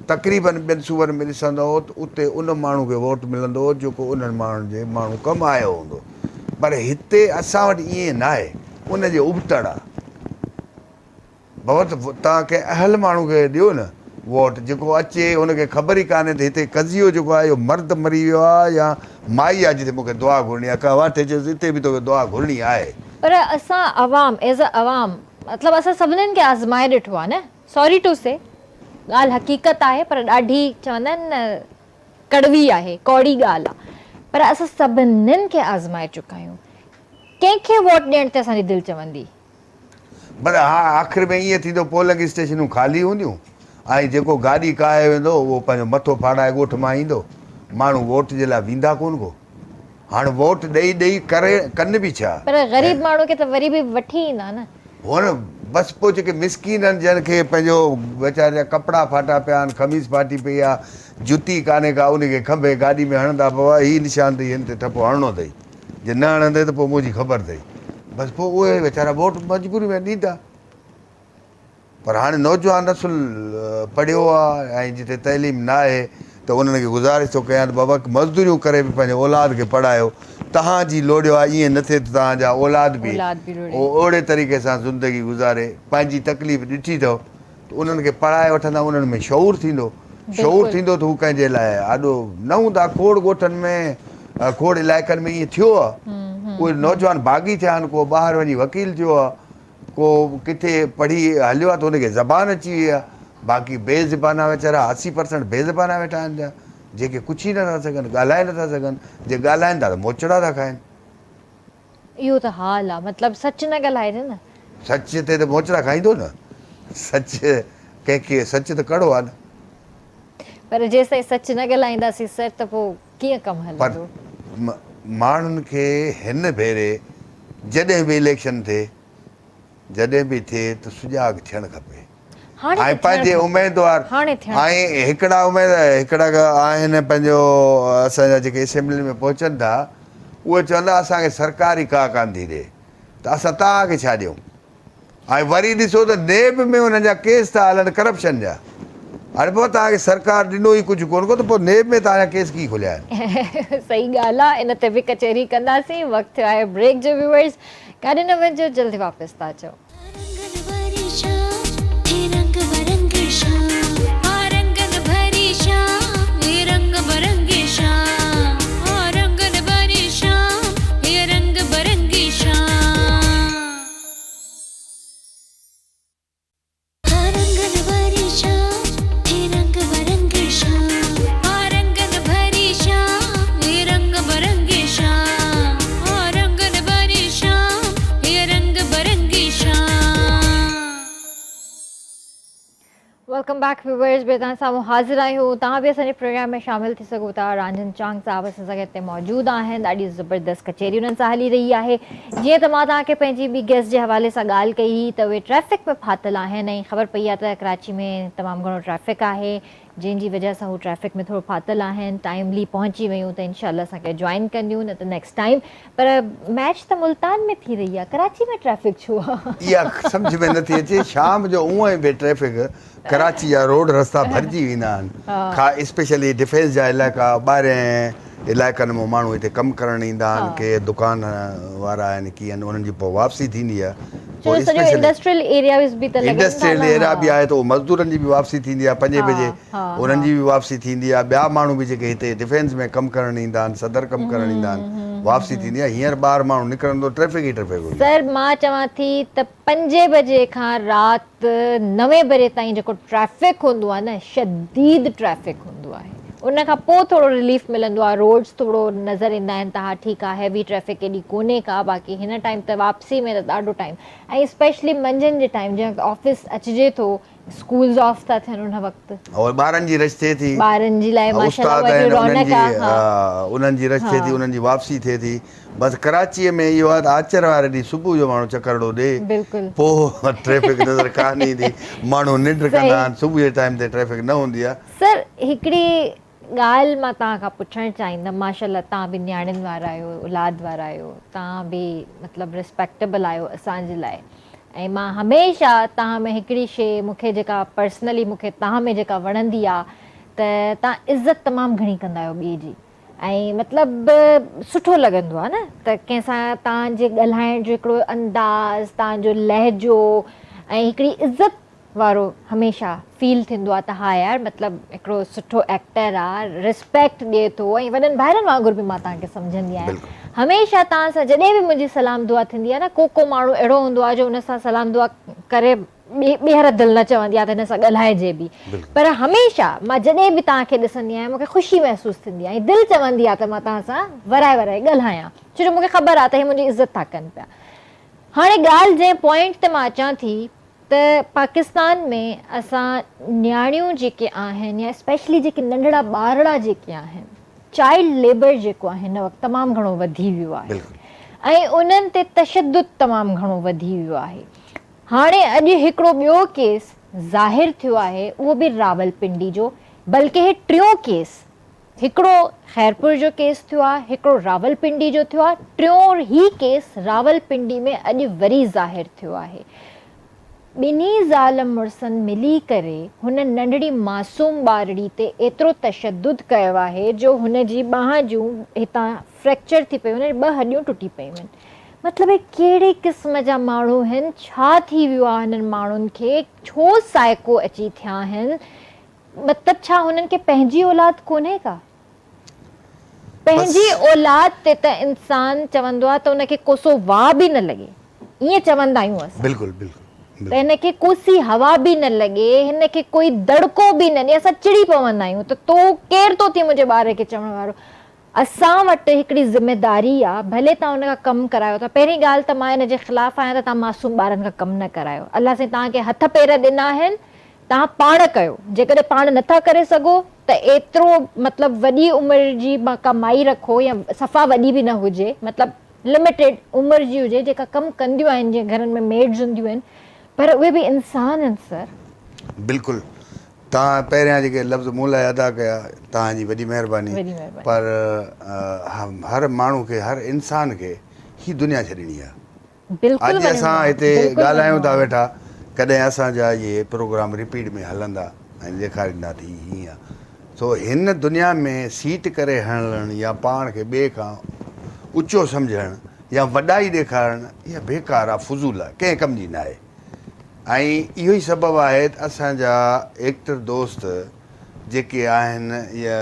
Speaker 2: تقريبن ٻين صوبن ۾ ڏسندؤ ته اتي ان ماڻهو کي ووٽ ملندو جيڪو انهن ماڻهن جي ماڻهو ڪم آيو هوندو پر هتي اسان وٽ ائين ناهي ان جي ابتڙ آ. بابا ته توهان ڪنهن اهل ماڻهو کي ڏيو نه ووٽ جيڪو اچي ان کي خبر ئي ڪانهي ته هتي قضيو جيڪو آهي اهو مرد مري ويو آ يا مائي آ جتي مون کي دعا گهرڻي آ ڪنهن واٺي چيس اتي به توکي دعا گهرڻي آهي.
Speaker 1: پر اسان عوام ايز ا عوام مطلب اسان سڀنين کي آزمائي ڏٺو آ نه سوري ٽو سي ڳالهه حقيقت آهي پر ڏاڍي چوندا آهن نه ڪڙوي آهي ڪوڙي ڳالهه آ پر اسان سڀنين کي آزمائي چڪا آهيون ڪنهن کي ووٽ ڏيڻ تي اسان جي دل چوندي.
Speaker 2: پر ها آخر ۾ ائين ٿيندو پولنگ اسٽيشنون خالي هونديون ۽ جيڪو گاڏي ڪاهي ويندو اهو پنهنجو مٿو ڦاڙائي ڳوٺ مان ايندو ماڻهو ووٽ جي لاء ويندا ڪونه ڪو. هاڻ ووٽ ڏئي ڏئي ڪري ڪن به ڇا؟
Speaker 1: پر غريب ماڻهو کي ته وري به وٺي ايندا نه.
Speaker 2: هونئن بس پوء جيڪي مسڪين آهن جن کي پنهنجو ويچاري جا ڪپڙا ڦاٽا پيا آهن قميص ڦاٽي پئي آهي جتي ڪانهي ڪا ان کي کنڀي گاڏي ۾ هڻندا بابا هي نشان اٿئي هن تي ٺپو هڻڻو اٿئي جي نه هڻندين ته پوء منهنجي خبر اٿئي بس پوء اهي ويچارا ووٽ مجبوري ۾ ڏيندا. پر هاڻي نوجوان نسل پڙهيو آ ۽ جتي تعليم نه آهي ته انهن کي گذارش ٿو ڪيان ته بابا مزدوريون ڪري به پنهنجي اولاد کي پڙهايو توهان جي لوڙيو آ ائين نه ٿئي ته توهان جا اولاد به اهڙي طريقي سان زندگي گذاري پنهنجي تڪليف ڏٺي اٿو ته انهن کي پڙهائي وٺندا انهن ۾ شعور ٿيندو شعور ٿيندو ته هو ڪنهن جي لاء آڏو نه هوندا کوڙ ڳوٺن ۾ کوڙ علائقن ۾ ائين ٿيو آ اهي نوجوان باغي ٿيا آهن ڪو ٻاهر وڃي وڪيل ٿيو آ ڪو ڪٿي پڙهي هليو آهي ته ان کي زبان اچي وئي آهي باقي بي زبانا ويچارا 80 پرسنٽ بي زبانا ويٺا آهن پيا جيڪي ڪڇي نٿا سگهن ڳالهائي نٿا سگهن جي ڳالهائن ٿا ته موچڙا ٿا کائن.
Speaker 1: اهو ته حال آ مطلب سچ نه ڳالهائجي نه.
Speaker 2: سچ تي ته موچڙا کائيندو نه سچ ڪنهن کي سچ ته ڪڙو آ نه.
Speaker 1: پر جيستائين سچ نه ڳالهائينداسين سر ته پوء ڪيئن ڪم
Speaker 2: پر
Speaker 1: هلندو.
Speaker 2: ماڻهن کي هن ڀيري جڏهن به اليڪشن ٿئي جڏهن به ٿئي ته سجاڳ ٿيڻ کپي
Speaker 1: هاڻي
Speaker 2: ۽
Speaker 1: ته ٿيڻ
Speaker 2: پنهنجي
Speaker 1: کپي
Speaker 2: اميدوار
Speaker 1: هاڻي ٿيڻ
Speaker 2: ۽
Speaker 1: کپي.
Speaker 2: هڪڙا اميد هڪڙا آهن پنهنجو اسان جا جيڪي اسيمبلين ۾ پهچن ٿا اهي چوندا اسان کي سرڪار ئي ڪا ڪانه ٿي ڏي ته اسان توهان کي ڇا ڏيون. ۽ وري ڏسو ته نيب ۾ انهن جا ڪيس ٿا هلن ڪرپشن جا. هاڻي پوء توهان کي سرڪار ڏنو ئي ڪجهه ڪونه ڪو ته پوء نيب ۾ توهان جا ڪيس ڪيئن کليا آهن.
Speaker 1: صحيح ڳالهه آ ان تي به ڪچهري ڪنداسين وقت ٿيو آهي بريڪ جو ويوئرس ڪاڏي نه وڃجو جلدي واپس ٿا اچون. Welcome back viewers به توهان سامهون حاضر آهيون توهان به اسان جي پروگرام ۾ شامل ٿي سگهو ٿا رانجهن چانگ صاحب اسان سان هتي موجود آهن ڏاڍي زبردست ڪچهري انهن سان هلي رهي آهي جيئن ته مان توهان کي پنهنجي ٻي گيسٽ جي حوالي سان ڳالهه ڪئي هئي ته اهي ٽريفڪ ۾ ڦاٿل آهن ۽ خبر پئي آهي ته ڪراچي ۾ تمام گهڻو ٽريفڪ آهي جنهن جي وجه سان هو ٽريفڪ ۾ ٿورو ڦاٿل آهن ٽائملي پهچي ويون ته انشاء الله اسان کي جوائن ڪنديون نه ته نيڪسٽ ٽائيم پر ميچ ته ملتان ۾ ٿي رهي آهي ڪراچي ۾ ٽريفڪ ڇو آهي؟
Speaker 2: اها سمجهه ۾ نٿي اچي شام جو اونئن ئي به ٽريفڪ ڪراچي جا روڊ رستا ڀرجي ويندا آهن خا اسپيشلي ڊفينس جا علائقا ٻاهرين علائقن مان ماڻهو هتي ڪم ڪرڻ ايندا آهن ڪي دڪان وارا آهن ڪي آهن انهن جي پوء واپسي ٿيندي آهي
Speaker 1: ڇو جو سڄو انڊسٽريل ايرياز به ته لڳن ٿا نه.
Speaker 2: انڊسٽريل ايريا به آهي ته اهو مزدورن جي به واپسي ٿيندي آهي پنجين بجي انهن جي به واپسي ٿيندي آهي ٻيا ماڻهو به جيڪي هتي ڊفينس ۾ ڪم ڪرڻ ايندا آهن صدر ڪم ڪرڻ ايندا آهن واپسي ٿيندي آهي هينئر ٻاهر ماڻهو نڪرندو ٽريفڪ ئي ٽريفڪ هوندي آهي.
Speaker 1: سر مان چوان ٿي ته پنجين بجي کان رات نوين بجي تائين جيڪو ٽريفڪ هوندو آهي نه شديد ٽريفڪ هوندو آهي ان کان پوء ٿورو رليف ملندو آهي روڊس ٿورو نظر ايندا آهن ته ها ٺيڪ آهي هيوي ٽريفڪ ايڏي ڪونهي ڪا باقي هن ٽائيم ته واپسي ۾ ته ڏاڍو ٽائيم ۽ اسپيشلي منجهند جي ٽائيم جنهن وقت آفيس اچجي ٿو اسڪولز آف ٿا ٿين ان وقت.
Speaker 2: اور ٻارن جي رش ٿئي ٿي.
Speaker 1: ٻارن جي لاء ماشاء الله
Speaker 2: استاد آهن انهن جي انهن جي رش ٿئي ٿي انهن جي واپسي ٿئي ٿي بس ڪراچيء ۾ اهو آهي ته آچر واري ڏينهن صبح جو ماڻهو چڪرڙو ڏي پوء ٽريفڪ نظر ڪانه ايندي ماڻهو ننڊ ڪندا آهن صبح جي ٽائيم تي ٽريفڪ نه هوندي آهي.
Speaker 1: سر هڪڙي ڳالهه مان توهان کان پڇڻ چاهيندم ماشاء الله توهان به نياڻين وارا آهيو اولاد وارا آهيو توهان به مطلب ريسپيڪٽيبل آهيو اسان جي لاء ۽ مان هميشه توهان ۾ هڪڙي شي مون کي جيڪا پرسنلي مون کي توهان ۾ جيڪا وڻندي آ ته توهان عزت تمام گهڻي ڪندا آهيو ٻئي جي ۽ مطلب سٺو لڳندو آ نه ته ڪنهن سان توهان جي ڳالهائڻ جو هڪڙو انداز توهان جو لهجو ۽ هڪڙي عزت وارو هميشه فيل ٿيندو آ ته ها يار مطلب هڪڙو سٺو ايڪٽر آ ريسپيڪٽ ڏي ٿو ۽ وڏن ڀائرن وانگر به مان توهان کي سمجهندي آهيان هميشه توهان سان جڏهن به منهنجي سلام دعا ٿيندي آ نه ڪو ڪو ماڻهو اهڙو هوندو آ جو ان سان سلام دعا ڪري ٻيهر دل نه چوندي آ ته هن سان ڳالهائجي به پر هميشه مان جڏهن به توهان کي ڏسندي آهيان مون کي خوشي محسوس ٿيندي آ ۽ دل چوندي آ ته مان توهان سان ورائي ورائي ڳالهايان ڇو جو مون کي خبر آ ته هي منهنجي عزت ٿا ڪن پيا هاڻي ڳالهه جنهن پوائنٽ تي مان اچان ٿي ته پاڪستان ۾ اسان نياڻيون جيڪي آهن يا اسپيشلي جيڪي ننڍڙا ٻارڙا جيڪي آهن چائلڊ ليبر جيڪو آهي هن وقت تمام گهڻو وڌي ويو آهي ۽ انهن تي تشدد تمام گهڻو وڌي ويو آهي هاڻي اڄ هڪڙو ٻيو ڪيس ظاهر ٿيو آهي اهو به راولپنڊي جو بلڪه هي ٽيون ڪيس هڪڙو خيرپور جو ڪيس ٿيو آهي، هڪڙو راولپنڊي جو ٿيو آهي، ٽيون هي ڪيس راولپنڊي ۾ اڄ وري ظاهر ٿيو آهي. ٻنهي زال مڙسن ملي ڪري هن ننڍڙي معصوم ٻارڙي تي ايترو تشدد ڪيو آهي جو هن جي ٻانهن جون هتان فريڪچر ٿي پيون آهن، ٻه هڏيون ٽٽي پيون آهن. مطلب هي ڪهڙي قسم جا ماڻهو آهن، ڇا ٿي ويو آهي هنن ماڻهن کي، ڇو سائيڪو اچي ٿيا آهن، مطلب ڇا هنن کي پنهنجي اولاد ڪونهي ڪا؟ پنهنجي اولاد تي ته انسان چوندو آهي ته ان کي ڪوسو واء به نه لڳي ائين چوندا آهيون اسان
Speaker 2: بلڪل بلڪل
Speaker 1: ته هن کي ڪوسي هوا به نه لڳي هن کي ڪوئي دڙڪو به نه ڏي اسان چڙي پوندا آهيون ته تو ڪير ٿو ٿئين منهنجي ٻار کي چوڻ وارو اسان وٽ هڪڙي ذميداري آ ڀلي توهان ان کان ڪم ڪرايو ٿا پهرين ڳالهه ته مان ان جي خلاف آهيان ته توهان معصوم ٻارن کان ڪم نه ڪرايو الله سائين توهان کي هٿ پير ڏنا آهن توهان پاڻ ڪيو جيڪڏهن پاڻ نٿا ڪري سگهو ته ايترو مطلب وڏي عمر جي ڪا مائي رکو يا صفا وڏي به نه هجي مطلب لميٽيڊ عمر جي هجي جيڪا ڪم ڪنديون آهن جيئن گهرن ۾ ميڊز هونديون آهن پر اهي به انسان آهن سر.
Speaker 2: بلڪل توهان پهريان جيڪي لفظ مون لاء ادا ڪيا توهان جي وڏي مهرباني پر هر ماڻهو کي هر انسان کي هي دنيا ڇڏڻي آهي اڄ اسان هتي ڳالهايون ٿا ويٺا ڪڏهن اسان جا اهي پروگرام رپيٽ ۾ هلندا ۽ ڏيکاريندا ته هي هيئن آهي سو هن دنيا ۾ سيٽ ڪري هلڻ يا پاڻ کي ٻئي کان اچو سمجهڻ يا وڏائي ڏيکارڻ اها بيڪار آهي فضول آهي ڪنهن ڪم جي ناهي ۽ اهو ئي سبب آهي ته اسان جا ايڪٽر دوست جيڪي آهن يا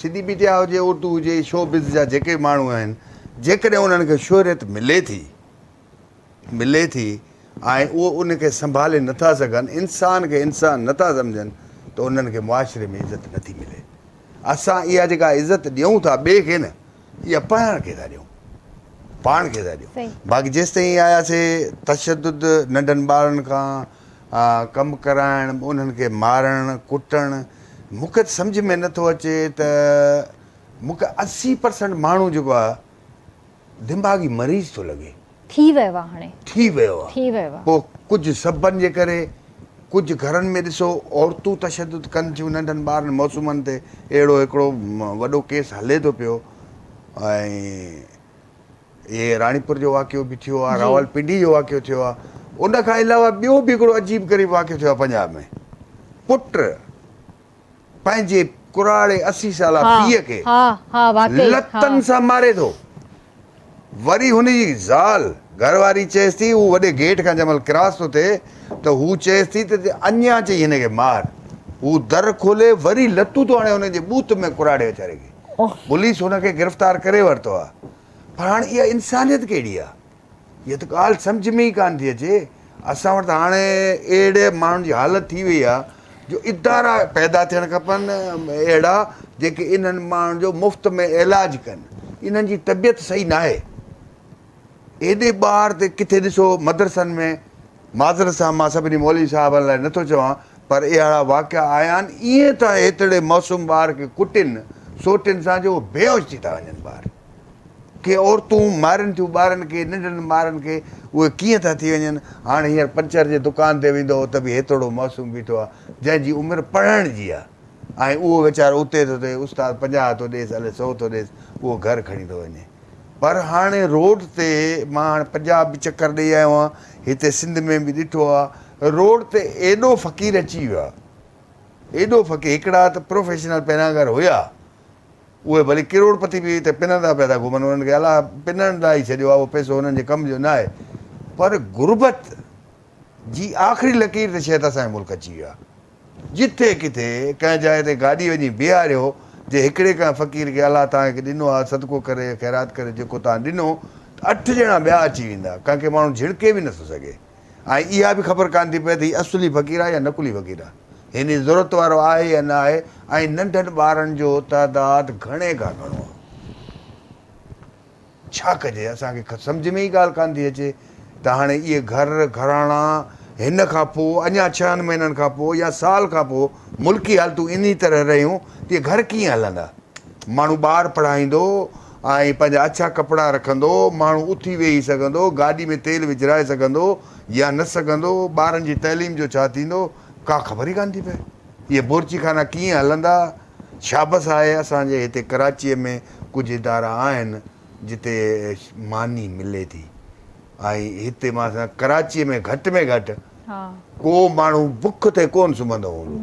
Speaker 2: سنڌي ميڊيا هجي اردو هجي شو بز جا جيڪي به ماڻهو آهن جيڪڏهن انهن کي شهريت ملي ٿي ملي ٿي ۽ اهو ان کي سنڀالي نٿا سگهن انسان کي انسان نٿا سمجهن ته انهن کي معاشري ۾ عزت نٿي ملي اسان اها جيڪا عزت ڏيون ٿا ٻئي کي نه اها پاڻ کي ٿا ڏيون پاڻ کي ٿا ڏيون باقي جيستائين آياسي تشدد ننڍن ٻارن کان ڪم ڪرائڻ انهن کي مارڻ ڪٽڻ مون کي ته سمجهه ۾ نٿو اچي ته مون کي 80% ماڻهو جيڪو آهي دماغي مريض ٿو لڳي.
Speaker 1: ٿي ويو آ هاڻي.
Speaker 2: ٿي ويو آ.
Speaker 1: ٿي ويو آ.
Speaker 2: پوء ڪجهه سببن جي ڪري ڪجهه گهرن ۾ ڏسو عورتون تشدد ڪن ٿيون ننڍن ٻارن معصومن تي اهڙو هڪڙو وڏو ڪيس هلي ٿو پيو ۽ اهي راڻيپور جو واقعو به ٿيو آ راولپنڊي جو واقعو ٿيو آ ان کان علاوه ٻيو به هڪڙو عجيب غريب واقعو ٿيو آ پنجاب ۾ پٽ پنهنجي ڪراڙي 80 سالا پيء کي لتن سان ماري ٿو. وري هن جي زال گهر واري چيس ٿي، هو وڏي گيٽ کان جنهن مهل ڪراس ٿو ٿئي ته هو چيس ٿي ته اڃا چئي هن کي مار. هو در کولي وري لتون ٿو هڻي هن جي ٻوٿ ۾ ڪراڙي ويچاري کي. پوليس هن کي گرفتار ڪري ورتو آهي. پر هاڻ اها انسانيت ڪهڙي آهي؟ اها ته ڳالهه سمجهه ۾ ئي ڪانه ٿي اچي. اسان وٽ ته هاڻي اهڙي ماڻهن جي حالت ٿي وئي آهي جو ادارا پيدا ٿيڻ کپن اهڙا جيڪي انهن ماڻهن جو مفت ۾ علاج ڪن. انهن جي طبيعت صحيح ناهي. ايڏي ٻار تي ڪٿي ڏسو مدرسن ۾ معذرت سان مان سڀني مولوي صاحبن لاء نٿو چوان پر اهڙا واقعا آيا آهن ائين ٿا هيتڙي معصوم ٻار کي ڪٽين سوٽين سان جو بيهوش ٿي ٿا وڃن ٻار ڪي عورتون مارين ٿيون ٻارن کي ننڍن ٻارن کي اهي ڪيئن ٿا ٿي وڃن هاڻ هينئر پنچر جي دڪان تي ويندو ته به هيتڙو معصوم بيٺو آهي جنهن جي عمر پڙهڻ جي آهي ۽ اهو ويچارو اتي ٿو ٿئي استاد 50 ٿو ڏيس الائي سو ٿو ڏيس اهو گهر کڻي ٿو وڃي پر هاڻي روڊ تي مان هاڻي پنجاب به چڪر ڏئي آيو آهيان هتي سنڌ ۾ به ڏٺو آهي روڊ تي ايڏو فقير اچي ويو آهي ايڏو فقير هڪڙا ته پروفيشنل پناگر هيا اهي ڀلي ڪروڙ پتي به هتي پنندا پيا ٿا گهمن انهن کي الله پنڻ لاء ئي ڇڏيو آهي اهو پئسو انهن جي ڪم جو نه آهي پر غربت جي آخري لڪير تي شايد اسان جو ملڪ اچي ويو آهي جٿي ڪٿي ڪنهن جاء تي گاڏي وڃي بيهاريو، جي هڪڙي ڪنهن فقير کي الله توهان کي ڏنو آهي صدقو ڪري خيرات ڪري جيڪو توهان ڏنو ته اٺ ڄڻا ٻيا اچي ويندا، ڪنهن کي ماڻهو جهڙڪي به نٿو سگهي ۽ اها به خبر ڪانه ٿي پئي ته هي اصلي فقير آهي يا نقلي فقير آهي، هن جي ضرورت وارو آهي يا نه آهي ۽ ننڍن ٻارن جو تعداد گهڻي کان گهڻو آهي. ڇا ڪجي اسان کي سمجهه ۾ ئي ڳالهه ڪانه ٿي اچي ته هاڻي اهي گهر گهراڻا هن کان پوء اڃا ڇهن مهينن کان پوء يا سال کان پوء ملڪي حالتون انهي طرح رهيون ته اهي گهر ڪيئن هلندا؟ ماڻهو ٻار پڙهائيندو ۽ پنهنجا اڇا ڪپڙا رکندو، ماڻهو اٿي ويهي سگهندو، گاڏي ۾ تيل وجهرائي سگهندو يا نه سگهندو، ٻارن جي تعليم جو ڇا ٿيندو، ڪا خبر ئي ڪانه ٿي پئي. اهي بورچي خانا ڪيئن هلندا؟ شابس آهي اسان جي هتي ڪراچيء ۾ ڪجهه ادارا آهن جتي ماني ملي ٿي ۽ هتي مان سمجهان ڪراچيء ۾ گهٽ ۾ گهٽ ڪو ماڻهو بک تي ڪونه سمهندو هوندو.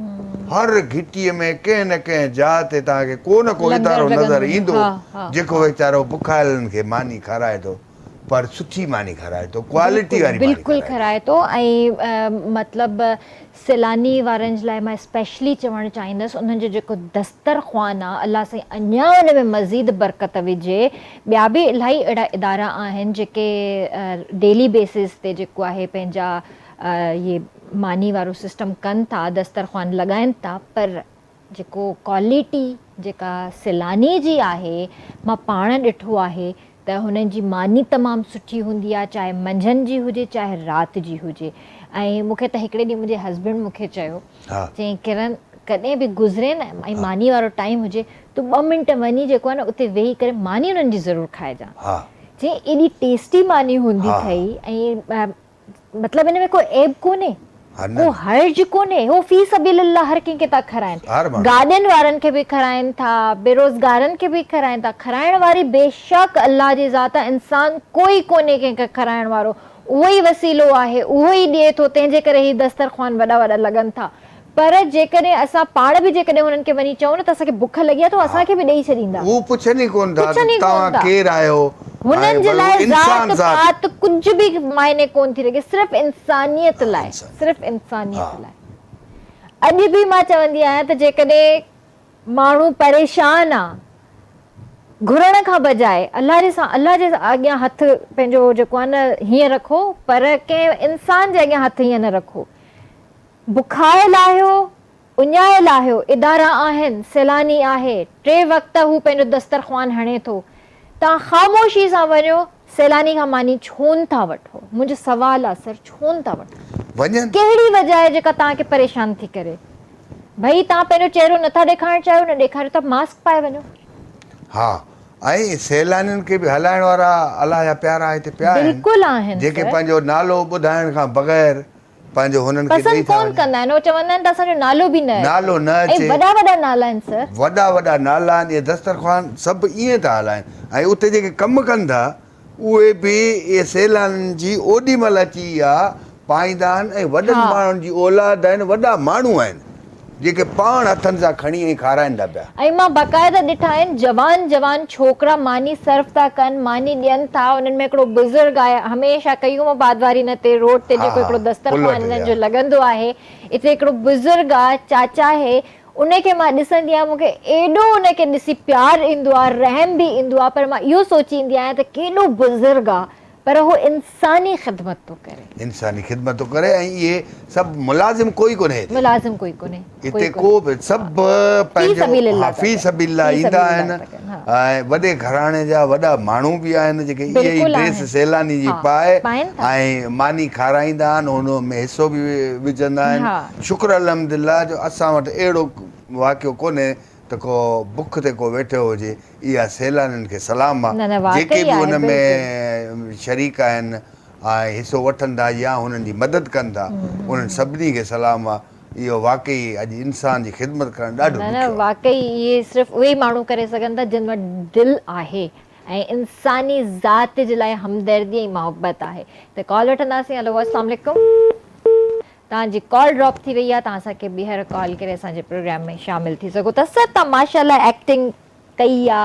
Speaker 2: هر گهٽيء ۾ ڪنهن نه ڪنهن جاء تي توهان کي ڪو نه ڪو ادارو نظر ايندو جيڪو ويچارو بکايلن کي ماني کارائي ٿو. پر سٺي ماني کارائي ٿو ڪوالٽي واري ماني
Speaker 1: بلڪل کارائي ٿو ۽ مطلب سيلاني وارن جي لاء مان اسپيشلي چوڻ چاهيندس انهن جو جيڪو دستر خوان آ الله سائين اڃا ان ۾ مزيد برڪت وجهي ٻيا به الاهي اهڙا ادارا آهن جيڪي ڊيلي بيسز تي جيڪو آهي پنهنجا اهي ماني وارو سسٽم ڪن ٿا دستر خوان لڳائن ٿا پر جيڪو ڪوالٽي جيڪا سيلاني جي آهي مان پاڻ ڏٺو آهي ته هنن جي ماني تمام سٺي هوندي آهي چاهي منجهند جي هجي چاهي رات جي هجي ۽ مون کي ته هڪڙي ڏينهن منهنجي هسبينڊ مون کي چيو چيائين ڪرن ڪڏهن به گذرين ۽ ماني وارو ٽائيم هجي تون ٻه منٽ وڃي جيڪو آهي نه اتي ويهي ڪري ماني انهن جي ضرور کائجان چيائين ايڏي ٽيسٽي ماني هوندي اٿئي ۽ مطلب ان ۾ ڪو عيب ڪونهي ڪو حرج ڪونهي هو في سبيل الله هر ڪنهن کي ٿا کارائن گاڏين وارن کي به کارائن ٿا بيروزگارن کي به کارائن ٿا کارائڻ واري بيشڪ الله جي ذات آهي انسان ڪوئي ڪونهي ڪنهن کي کارائڻ وارو اهو ئي وسيلو آهي اهو ئي ڏئي ٿو تنهن جي ڪري هي دسترخوان وڏا وڏا لڳن ٿا پر جيڪڏهن اسان پاڻ به جيڪڏهن هنن کي وڃي چئون نه ته اسان کي بک لڳي آهي ته هو اسان کي به ڏئي ڇڏيندا.
Speaker 2: هو پڇن ئي ڪونه ٿا ته توهان ڪير آهيو
Speaker 1: هنن جي لاء ذات پات ڪجهه به معني ڪونه ٿي رکي صرف انسانيت لاء صرف انسانيت لاء. اڄ به مان چوندي آهيان ته جيڪڏهن ماڻهو پريشان آ گهرڻ کان بجاء الله جي سان الله جي اڳيان هٿ پنهنجو جيڪو آهي نه هيئن رکو پر ڪنهن انسان جي اڳيان هٿ هيئن نه رکو. بکايل آهيو، اڃايل آهيو، ادارا آهن، سيلاني آهي، ٽي وقت هو پنهنجو دسترخوان هڻي ٿو، توهان خاموشي سان وڃو، سيلاني کان ماني ڇونه ٿا وٺو؟ منهنجو سوال آ سر ڇونه ٿا وٺو؟
Speaker 2: وڃن.
Speaker 1: ڪهڙي وجه آهي جيڪا توهان کي پريشان ٿي ڪري؟ ڀئي توهان پنهنجو چهرو نٿا ڏيکارڻ چاهيو نه ڏيکاريو ته ماسڪ پائي وڃو.
Speaker 2: ها ۽ سيلانين کي به هلائڻ وارا الله جا پيارا هتي پيا آهن
Speaker 1: بلڪل آهن
Speaker 2: جيڪي سر. پنهنجو نالو ٻڌائڻ کان بغير پنهنجو هنن کي ڏئي
Speaker 1: پسند
Speaker 2: ٿا
Speaker 1: ڪونه
Speaker 2: وڃن.
Speaker 1: ڪندا آهن. هو چوندا آهن ته اسان جو نالو به نه اچي.
Speaker 2: نالو نه
Speaker 1: ۽
Speaker 2: اچي.
Speaker 1: وڏا وڏا نالا آهن سر.
Speaker 2: وڏا وڏا نالا آهن. اهي دسترخوان سڀ ائين ٿا هلائن ۽ اتي جيڪي ڪم ڪن ٿا اهي به اهي سيلانين جي اوڏي مهل اچي اها پائيندا آهن ۽ وڏن ماڻهن جي اولاد آهن وڏا ماڻهو آهن. جيڪي پاڻ هٿن سان کڻي ۽ کارائن ٿا پيا.
Speaker 1: ۽ مان باقاعده ڏٺا آهن جوان جوان ڇوڪرا ماني سرو ٿا ڪن ماني ڏين ٿا انهن ۾ هڪڙو بزرگ آهي هميشه قيوم آباد واري نه تي روڊ تي
Speaker 2: ها
Speaker 1: جيڪو
Speaker 2: ها
Speaker 1: هڪڙو
Speaker 2: پل
Speaker 1: دسترخوان
Speaker 2: وٽ
Speaker 1: انهن
Speaker 2: ها.
Speaker 1: جو لڳندو آهي اتي هڪڙو بزرگ آ چاچا آهي ان کي مان ڏسندي آهيان مون کي ايڏو ان کي ڏسي پيار ايندو آ رحم به ايندو آ پر مان اهو سوچيندي آهيان ته ڪيڏو بزرگ آ پر هو انساني خدمت ٿو ڪري.
Speaker 2: انساني خدمت ٿو ڪري ۽ اهي سڀ ملازم ڪوئي ڪونهي هتي.
Speaker 1: ملازم ڪوئي ڪونهي.
Speaker 2: هتي ڪو به سڀ پنهنجو ها في سبيل الله ايندا آهن ۽ وڏي گهراڻي جا وڏا ماڻهو به آهن جيڪي اهي ئي ڊريس سيلاني جي پائي ۽ ماني کارائيندا آهن ان ۾ حصو به وجهندا آهن شڪر الحمدلله جو اسان وٽ اهڙو واقعو ڪونهي ته ڪو بک تي ڪو ويٺو هجي اها سيلانين کي سلام آ جيڪي به ان ۾ شريڪ آهن ۽ حصو وٺن ٿا يا هنن جي مدد ڪن ٿا انهن سڀني کي سلام آ اهو واقعي اڄ انسان جي خدمت ڪرڻ ڏاڍو
Speaker 1: نه نه
Speaker 2: ڏکيو آ.
Speaker 1: واقعي اهي صرف اهي ئي ماڻهو ڪري سگهن ٿا جن وٽ دل آهي ۽ انساني ذات جي لاء همدردي ۽ محبت آهي ته ڪال وٺنداسين هلو السلام عليڪم توهان جي ڪال ڊراپ ٿي وئي آهي توهان اسان کي ٻيهر ڪال ڪري اسان جي پروگرام ۾ شامل ٿي سگهو ٿا سر توهان ماشاءالله ايڪٽنگ ڪئي آ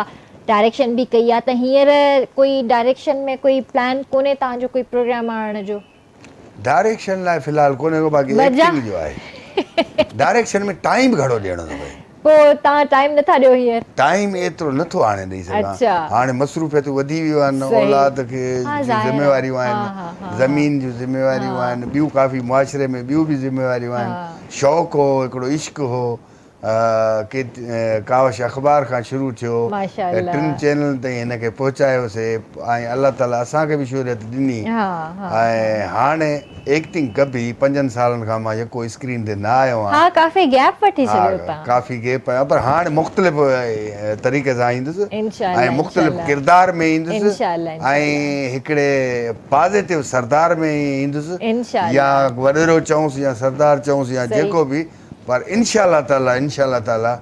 Speaker 1: ڊائريڪشن به ڪئي آ ته هينئر ڪوئي ڊائريڪشن ۾ ڪوئي پلان ڪونهي توهان جو ڪوئي پروگرام آڻڻ جو.
Speaker 2: ڊائريڪشن لاء في الحال ڪونهي ڪو باقي ايڪٽنگ جو آهي ڊائريڪشن ۾ ٽائيم گهڻو ڏيڻو ٿو پئي.
Speaker 1: پوء توهان ٽائيم نٿا ڏيو هينئر.
Speaker 2: ٽائيم ايترو نٿو هاڻي ڏئي سگهان هاڻي مصروفيتون وڌي ويون آهن اولاد کي جون ذميواريون آهن زمين جون ذميواريون آهن ٻيون ڪافي معاشري ۾ ٻيون به ذميواريون آهن شوق هو هڪڙو عشق هو ڪي ڪاوش اخبار کان شروع ٿيو ٽن چينلن تائين هن کي پهچايوسي ۽ الله تعالي اسان کي به شهريت ڏني ۽ هاڻي ايڪٽنگ ڪبي پنجن سالن کان مان يڪو اسڪرين تي نه آيو آهيان
Speaker 1: ها ڪافي گيپ وٺي ڇڏيو
Speaker 2: تان ڪافي گيپ آيو پر هاڻي مختلف طريقي سان ايندس ۽ مختلف ڪردار ۾ ايندس ۽ هڪڙي پازيٽو سردار ۾ ايندس يا وڏيرو چئونس يا سردار چئونس يا جيڪو به پر انشاء الله تعالي انشاء الله تعالي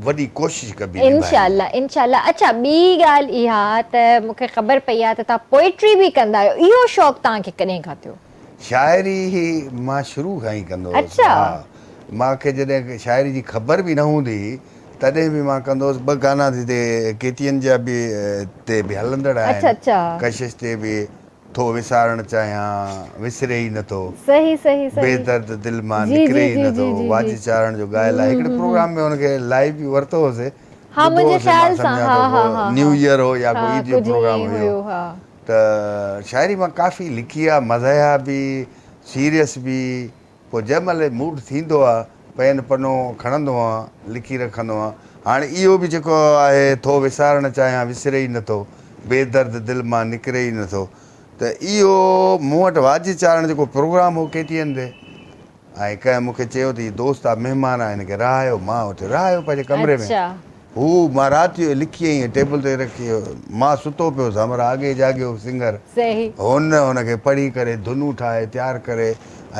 Speaker 2: وڏي ڪوشش ڪبي نڀائڻ
Speaker 1: انشاء
Speaker 2: جي.
Speaker 1: الله انشاء الله اڇا ٻي ڳالهه اها ته مون کي خبر پئي آهي ته توهان پوئٽري به ڪندا آهيو اهو شوق توهان کي ڪڏهن کان ٿيو؟
Speaker 2: شاعري مان شروع کان ئي ڪندو هوس
Speaker 1: اڇا.
Speaker 2: ها مان کي جڏهن شاعري جي خبر به نه هوندي هئي تڏهن به مان ڪندو هوس ٻه گانا هتي ڪي ٽي اين جا به تي به هلندڙ
Speaker 1: اڇا
Speaker 2: آهن
Speaker 1: اڇا.
Speaker 2: ڪشش تي به ٿو وسارڻ چاهيان وسري ئي نٿو.
Speaker 1: صحيح صحيح
Speaker 2: بي
Speaker 1: صحيح
Speaker 2: درد دل مان
Speaker 1: جي
Speaker 2: نڪري
Speaker 1: جي
Speaker 2: ئي
Speaker 1: جي
Speaker 2: نٿو.
Speaker 1: جي جي جي
Speaker 2: واجد چارڻ جو ڳايل آهي. هڪڙي پروگرام ۾ هن کي لائيو به ورتو هوسي.
Speaker 1: ها
Speaker 2: ٻڌو
Speaker 1: منهنجي
Speaker 2: هوسي مان
Speaker 1: خيال سان
Speaker 2: سمجهان
Speaker 1: ها
Speaker 2: ٿو
Speaker 1: ها
Speaker 2: ڪو
Speaker 1: ها
Speaker 2: نيو
Speaker 1: ها
Speaker 2: ايئر هو يا ڪو
Speaker 1: ها
Speaker 2: عيد جو
Speaker 1: ڪجهه ائين
Speaker 2: پروگرام
Speaker 1: ئي
Speaker 2: هيو
Speaker 1: هيو ها.
Speaker 2: ته شاعري مان ڪافي لکي آ مزاحيه به سيريس به پوء جنهن مهل موڊ ٿيندو آ پين پنو کڻندو آن لکي رکندو آن هاڻي اهو به جيڪو آهي ٿو وسارڻ چاهيان وسري ئي نٿو بي درد دل مان نڪري ئي نٿو ته اهو مون وٽ واجد چارڻ جيڪو پروگرام هو ڪي ٽي اين تي ۽ ڪنهن مون کي چيو ته هي دوست آ مهمان آ هن کي رهايو مان اتي رهايو پنهنجي ڪمري ۾ هو مان رات جو لکي ائين ٽيبل تي رکي مان ستو پيو هوس همراهه اڳي جاڳيو سنگر هن هن کي پڙهي ڪري ڌنون ٺاهي تيار ڪري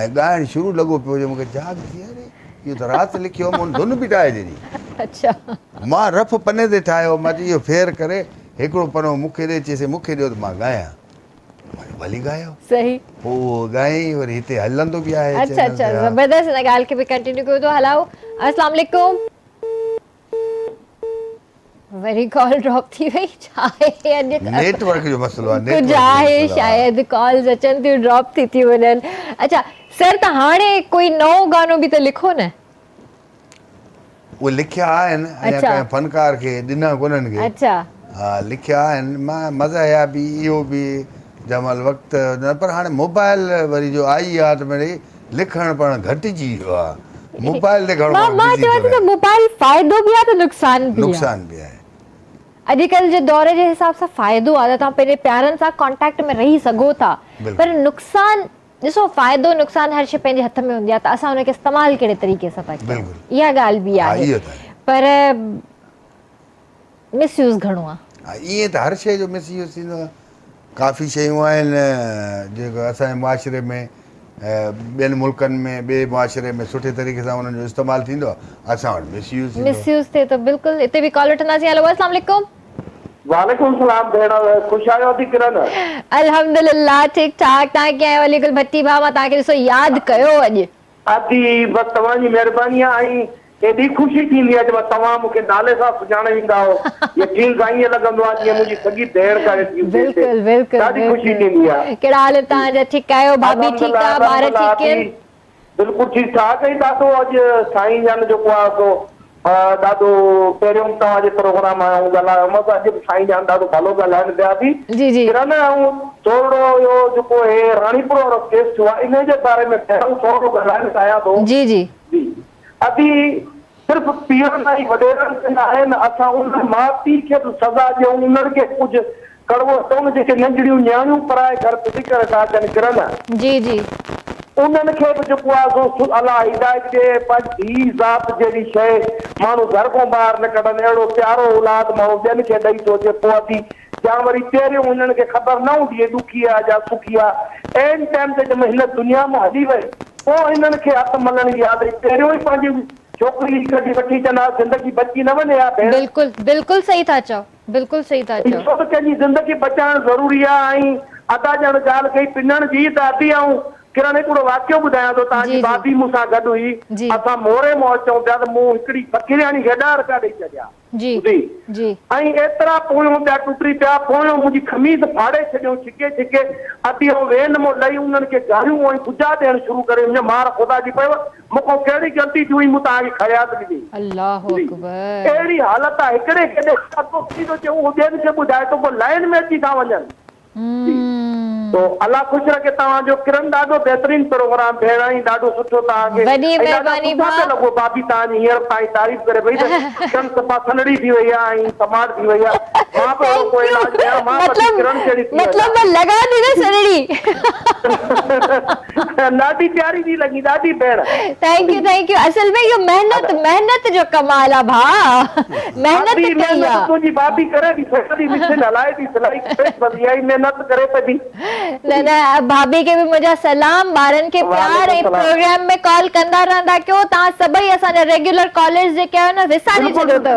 Speaker 2: ۽ ڳائڻ شروع لڳو پيو جو مون کي جاڳ ٿي اري اهو ته رات لکيو هوم هن ڌن به ٺاهي ڇڏي مان رف پني تي ٺاهيو مان چيو اهو ڦير ڪري هڪڙو پنو مون کي ڏي چيسين مون کي ڏيو ته مان ڳايان مان چيو ڀلي ڳايو پوء اهو ڳايائين وري هتي هلندو به آهي
Speaker 1: اڇا اڇا زبردست ان ڳالهه کي به ڪنٽينيو ڪيو ٿو هلاؤ السلام عليڪم وري ڪال ڊراپ ٿي وئي ڇا آهي اڄ
Speaker 2: نيٽ ورڪ جو مسئلو آهي
Speaker 1: ڪجهه آهي شايد ڪالز اچن ٿيون ڊراپ ٿي ٿيون وڃن اڇا سر ته هاڻي ڪوئي نئون گانو به ته لکو نه
Speaker 2: اهي لکيا آهن اڃا ڪنهن فنڪار کي ڏنا ڪونهن کي
Speaker 1: اڇا
Speaker 2: ها لکيا آهن مان مزاحيه به اهو به جنهن مهل وقت نه پر هاڻي موبائل وري جو آئي آ ته مڙئي لکڻ پڙهڻ گهٽجي ويو آ موبائل تي گهڻو
Speaker 1: مان
Speaker 2: ماڻهو
Speaker 1: مان
Speaker 2: بزي
Speaker 1: چوان
Speaker 2: ٿو
Speaker 1: ٿي ته
Speaker 2: رهي.
Speaker 1: موبائل فائدو به آ ته نقصان به آ.
Speaker 2: نقصان به آهي.
Speaker 1: اڄڪلهه جي دور جي حساب سان فائدو آ ته توهان پنهنجي پيارن سان ڪانٽيڪٽ ۾ رهي سگهو ٿا پر
Speaker 2: بلڪل.
Speaker 1: نقصان ڏسو فائدو نقصان هر شي پنهنجي هٿ ۾ هوندي آ ته اسان ان کي استعمال ڪهڙي طريقي سان ٿا ڪيون
Speaker 2: بلڪل.
Speaker 1: اها ڳالهه به
Speaker 2: ها
Speaker 1: آهي
Speaker 2: اهو ته آهي.
Speaker 1: پر مس يوز گهڻو آ.
Speaker 2: ها ائين ته هر شيء جو مس يوز ٿيندو آ. ڪافي شيون آهن جيڪو اسان جي معاشري ۾ ٻين ملڪن ۾ ٻئي معاشري ۾ سٺي طريقي سان انهن جو استعمال ٿيندو آ اسان وٽ مس يوز ٿيندو
Speaker 1: مس يوز ٿئي ٿو بلڪل اتي به ڪال وٺنداسين هيلو اسلام عليڪم.
Speaker 3: وعليڪم السلام ڀيڻ خوش آهيو ادي ڪرن.
Speaker 1: الحمدلله ٺيڪ ٺاڪ توهان ڪيئن آهيو علي گل ڀٽي ڀاء مان توهان کي ڏسو ياد ڪيو اڄ.
Speaker 3: ادي بس توهان جي مهرباني آ ۽
Speaker 4: ايڏي خوشي ٿيندي آهي جڏهن توهان مون کي نالي سان سڃاڻي ويندا آهيو. يقين سان ائين لڳندو آهي جيئن منهنجي سڳي ڀيڻ ڪا ويٺي هجي هتي.
Speaker 1: بلڪل بلڪل
Speaker 4: ڏاڍي خوشي
Speaker 1: بلڪل
Speaker 4: ٿيندي آهي.
Speaker 1: ڪهڙا حال آهن توهان جا ٺيڪ آهيو ڀاڀي
Speaker 4: الحمد
Speaker 1: ٺيڪ
Speaker 4: لله
Speaker 1: آ ٻار
Speaker 4: الحمد لله
Speaker 1: ٺيڪ
Speaker 4: ڀي
Speaker 1: آهن.
Speaker 4: بلڪل ٺيڪ ٺاڪ ۽ ڏاڍو اڄ سائين جن جيڪو آهي سو ڏاڍو پهريون به توهان جي پروگرام ۾ آئون ڳالهايو هومس اڄ به سائين جان ڏاڍو ڀلو ڳالهائن پيا ٿي
Speaker 1: جي جي.
Speaker 4: ڪرن آئون ٿورڙو اهو جيڪو هي راڻيپور وارو ڪيس ٿيو آهي انهي جي باري ۾ پهريون ٿورڙو ڳالهائڻ چاهيان ٿو.
Speaker 1: جي جي.
Speaker 4: جي ادي صرف پيرن ۽ وڏيرن تي ناهي نه اسان انهن ماء پيء کي به سزا ڏيون انهن کي ڪجهه ڪڙوو چئون جيڪي ننڍڙيون نياڻيون پرائي گهر ڦٽي ڪري ٿا اچن ڪرن.
Speaker 1: جي جي.
Speaker 4: انهن کي به جيڪو آهي سو الله هدايت ڏي ۽ پنهنجي ڌيء ذات جهڙي شيء ماڻهو گهر کان ٻاهر نه ڪڍن اهڙو پيارو اولاد ماڻهو ٻين کي ڏئي ٿو اچي پوء ادي يا وري پهريون هنن کي خبر نه هوندي هئي ڏکي آ يا سکي آ عين ٽائيم تي جنهن مهل هن دنيا مان هلي وئي پوء هنن کي هٿ ملڻ جي عادت پهريون ئي پنهنجي ڇوڪري ڪڍي وٺي اچن ها زندگي بچي نه وڃي ها ڀيڻ.
Speaker 1: بلڪل بلڪل صحيح ٿا چئو بلڪل صحيح ٿا چئو.
Speaker 4: ڏسو ته ڪنهن جي زندگي بچائڻ ضروري آ ۽ ادا ڄڻ ڳالهه ڪئي پنڻ جي ته ادي آئون ڪرڻ هڪڙو واقعو ٻڌايان ٿو توهان
Speaker 1: جي
Speaker 4: جي
Speaker 1: جي
Speaker 4: ڀاڀي مون سان گڏ هئي
Speaker 1: جي.
Speaker 4: اسان موري مان اچون پيا ته مون هڪڙي فقيرياڻي کي ڏهه رپيا ڏئي ڇڏيا.
Speaker 1: جي
Speaker 4: ٻڌي
Speaker 1: جي.
Speaker 4: ۽ ايترا پويون پيا ٽٽي پيا، پويون منهنجي قميص ڦاڙي ڇڏيون ڇڪي ڇڪي، اڌي آئون وين مون لهي انهن کي گاريون ۽ گجا ڏيڻ شروع ڪري وڃ مار خدا جي پيو، مون کان ڪهڙي غلطي ٿي هئي مون توهان کي خيرات ڏني.
Speaker 1: الله
Speaker 4: ٻڌي
Speaker 1: اڪبر.
Speaker 4: اهڙي حالت آهي هڪڙي کي ڏيکاريان ٿو ٻي ٿو چئي اهو ٻين کي ٻڌائي ٿو پوء لائين ۾ اچي ٿا وڃن. جي تو الله خوش رکي توهان جو ڪرن ڏاڍو بهترين پروگرام ڀيڻ ۽ ڏاڍو سٺو توهان کي
Speaker 1: وڏي
Speaker 4: ۽ ڏاڍا
Speaker 1: مهرباني
Speaker 4: سٺا
Speaker 1: ڀاء.
Speaker 4: پيا لڳو ڀاڀي توهان جي هينئر به توهان جي تعريف ڪري پئي ته ڪرن صفا سنهڙي ٿي وئي آ ۽ سمارٽ ٿي وئي آ مان به اهڙو
Speaker 1: thank
Speaker 4: ڪو
Speaker 1: يو
Speaker 4: علاج ڪيان مان به اچي
Speaker 1: مطلب
Speaker 4: ڪرن جهڙي ٿي
Speaker 1: مطلب
Speaker 4: وڃان
Speaker 1: مان لڳان ٿي نه سنهڙي.
Speaker 4: ڏاڍي پياري ٿي لڳي ڏاڍي ڀيڻ.
Speaker 1: Thank you thank you اصل ۾ اهو محنت محنت جو ڪمال آ ڀاء محنت
Speaker 4: ادي
Speaker 1: ڪئي
Speaker 4: محنت
Speaker 1: آ.
Speaker 4: تنهنجي ڀاڀي ڪري ٿي سڄي مشين هلائي ٿي سلائي ڪري ٿي بس اها ئي محنت ڪري پئي ٿي.
Speaker 1: نه نه ڀاڀي کي به منهنجا سلام ٻارن کي پيار
Speaker 4: وعليڪم
Speaker 1: ۽
Speaker 4: سلام.
Speaker 1: پروگرام ۾ ڪال ڪندا رهندا ڪيو توهان سڀئي اسان جا ريگيولر ڪالرز جيڪي آهيو نه وساري
Speaker 4: بلڪل
Speaker 1: ڇڏيو اٿو.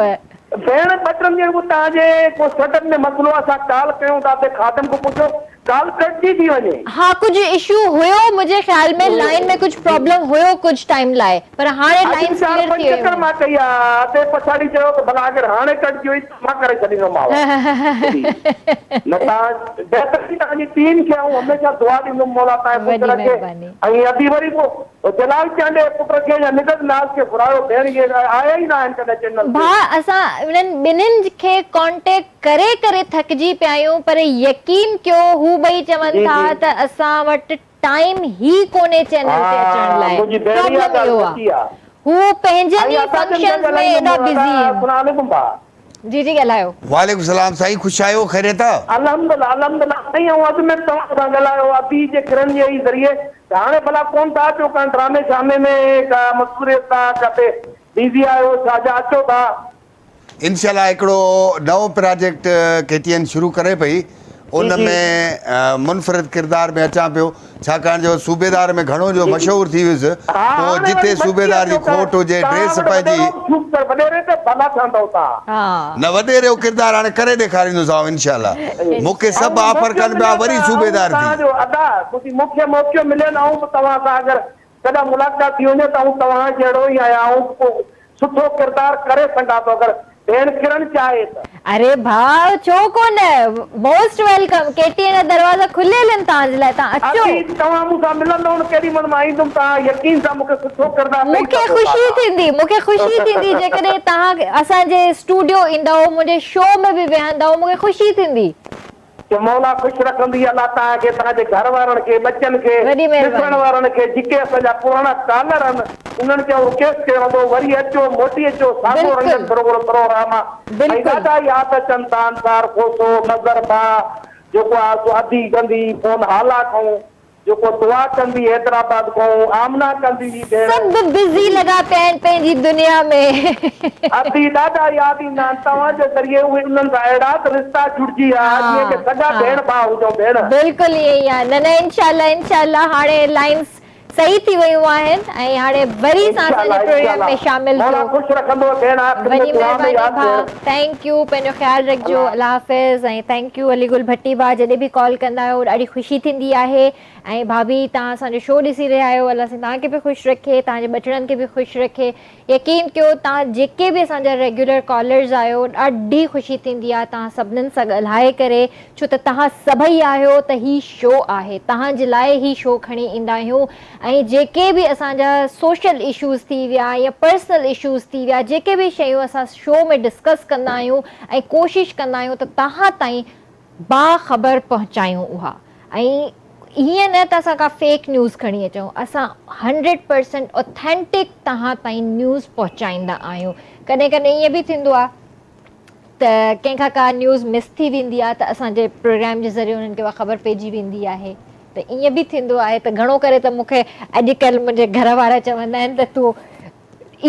Speaker 4: ڀيڻ ٻه ٽن ڏينهن کان توهان جي ڪو سيٽ اپ ۾ مسئلو آ اسان ڪال ڪيون ٿا تي خادم کان پڇو ڪال ڪٽجي ٿي وڃي.
Speaker 1: ها ڪجهه اشو هيو منهنجي خيال ۾ لائين ۾ ڪجهه پرابلم هيو ڪجهه ٽائيم لاء پر هاڻي
Speaker 4: اڄ به
Speaker 1: لائينز
Speaker 4: چار
Speaker 1: ڪليئر
Speaker 4: پنج
Speaker 1: ٿي
Speaker 4: چڪر
Speaker 1: ويون.
Speaker 4: مان ڪئي آ ادي پڇاڙي چيو ته ڀلا اگر هاڻي ڪٽجي وئي ته مان ڪري ڇڏيندومانو جي نه توهان بهترين توهان جي ٽيم کي آئون هميشه دعا ڏيندم مولا توهان کي خوش
Speaker 1: وڏي
Speaker 4: رکي
Speaker 1: مهرباني.
Speaker 4: ۽ ادي وري پوء جلال چانڊيي پٽ کي يا نگهت ناز کي گهرايو ڀيڻ اهي آيا ئي نه آهن ڪڏهن چينل تي.
Speaker 1: ڀاء اسان انهن ٻنهين کي ڪانٽيڪٽ ڪري ڪري ٿڪجي پيا آهيون پر يقين ڪيو هو ٻئي چون
Speaker 4: جي
Speaker 1: ٿا
Speaker 4: جي.
Speaker 1: ته اسان وٽ ٽائيم ئي ڪونهي چينل تي اچڻ
Speaker 4: ها
Speaker 1: لاء
Speaker 4: منهنجي ڀيڻ اها
Speaker 1: پرابلم
Speaker 4: ڳالهه
Speaker 1: اهو آ
Speaker 4: سچي آ.
Speaker 1: هو پنهنجن
Speaker 4: ۽
Speaker 1: ئي
Speaker 4: اسان جن سان
Speaker 1: فنڪشنز ۾
Speaker 4: ڳالهائيندم
Speaker 1: ايڏا
Speaker 4: ادا
Speaker 1: بزي آهن.
Speaker 4: السلام عليڪم ڀاء.
Speaker 1: جي جي ڳالهايو.
Speaker 2: وعليڪم السلام سائين خوش آهيو خيريت آ.
Speaker 4: الحمدلله الحمدلله سائين آئون اڳ ۾ به توهان سان ڳالهايو ادي جي ڪرن جي ئي ذريعي ته هاڻي ڀلا ڪون ٿا اچو ڪا ڊرامي شامي ۾ ڪا مصروفيت آ ڪاٿي بزي آهيو ڇا جا اچو ٿا.
Speaker 2: انشاء الله هڪڙو نئون پراجيڪٽ ڪي ٽي اين شروع ڪري پئي ان ۾ منفرد ڪردار ۾ اچان پيو ڇاڪاڻ جو صوبيدار ۾ گهڻو جو مشهور ٿي ويس پوء جتي صوبيدار جي کوٽ هجي ڊريس پائجي نه وڏيري جو ڪردار هاڻي ڪري ڏيکاريندوسانو انشاء الله مون کي سڀ آفر ڪن پيا وري صوبيدار ٿي.
Speaker 4: ڪڏهن ملاقات ٿي وڃي ته آئون توهان جهڙو ئي آهيان، آئون به ڪو سٺو ڪردار ڪري سگهان ٿو اگر ڀيڻ ڪرڻ چاهي ته.
Speaker 1: اري ڀاء ڇو ڪونه، most welcome, K T N جا دروازا کليل آهن توهان جي لاء، توهان اچو.
Speaker 4: ادي توهان مون سان ملندؤ نه ڪيڏي مهل مان ايندم توهان يقين سان مون کي سٺو ڪردار ڏئي
Speaker 1: مون کي
Speaker 4: سگهو ٿا
Speaker 1: خوشي
Speaker 4: توهان.
Speaker 1: ٿيندي، مون کي خوشي ٿيندي جيڪڏهن توهان اسان جي اسٽوڊيو ايندؤ، منهنجي شو ۾ به ويهندؤ، مون کي خوشي ٿيندي.
Speaker 4: چي مولا خوش رکندي الله توهان کي توهان جي گهر وارن کي ٻچن کي
Speaker 1: وڏي
Speaker 4: ڏسڻ
Speaker 1: مهرباني.
Speaker 4: وارن کي جيڪي اسان جا پراڻا ڪالر آهن انهن کي آئون رڪيسٽ ڪيان ٿو وري اچو موٽي اچو ساڳو
Speaker 1: بلڪل
Speaker 4: رنگت پروگرام پروگرام آ ۽
Speaker 1: بلڪل.
Speaker 4: ڏاڍا ياد اچن ٿا انصار کوسو مظهر ڀاء جيڪو آ سو اڌي گندي فون هالا کئون جيڪو دعا ڪندي حيدرآباد کئون آمنا ڪندي هئي ڀيڻ.
Speaker 1: سڀ بزي لڳا پيا آهن پنهنجي دنيا ۾.
Speaker 4: ادي ڏاڍا ياد ايندا آهن توهان جي ذريعي اهي انهن سان اهڙا ته رشتا جڙجي ويا جيئن ڪي سڳا ڀيڻ ڀاء هجون ڀيڻ.
Speaker 1: بلڪل ائين ئي آهي نه نه انشاء الله انشاء الله هاڻي لائنز صحيح ٿي ويون آهن ۽ هاڻي وري سان اسان جي پروگرام ۾ شامل ٿيو.
Speaker 4: مولا خوش رکندو ڀيڻ آخر ۾
Speaker 1: وڏي
Speaker 4: دعا ۾
Speaker 1: مهرباني
Speaker 4: ياد
Speaker 1: ڀاء
Speaker 4: ڪيو.
Speaker 1: Thank you پنهنجو خيال رکجو الله حافظ ۽ thank you Ali Gul ڀٽي ڀاء جڏهن به ڪال ڪندا آهيو ڏاڍي خوشي ٿيندي آهي ۽ ڀاڀي توهان اسان جو شو ڏسي رهيا آهيو الله سائين توهان کي به خوش رکي توهان جي ٻچڙن کي به خوش رکي يقين ڪيو توهان جيڪي به اسان جا ريگيولر ڪالرز آهيو ڏاڍي خوشي ٿيندي آهي توهان سڀنن سان ڳالهائي ڪري ڇو ته توهان سڀئي آهيو ته هي شو آهي توهان جي لاء هي شو کڻي ايندا آهيون ۽ جيڪي به اسان جا سوشل اشوز ٿي ويا يا پرسنل اشوز ٿي ويا جيڪي به شيون اسان شو ۾ ڊسڪس ڪندا آهيون ۽ ڪوشش ڪندا آهيون ته توهان تائين باخبر پهچايون اها ۽ ائين نه ته اسان ڪا فيڪ نيوز کڻي اچون اسان هنڊريڊ پرسنٽ اوٿينٽڪ توهان تائين نيوز پهچائيندا آهيون ڪڏهن ڪڏهن ائين به ٿيندو آهي ته ڪنهن کان ڪا نيوز مس ٿي ويندي آهي ته اسان جي پروگرام جي ذريعي انهن کي اها خبر پئجي ويندي آهي ته ائين به ٿيندو آهي ته گهڻو ڪري ته مون کي اڄڪلهه منهنجي گهر وارا چوندا آهن ته تون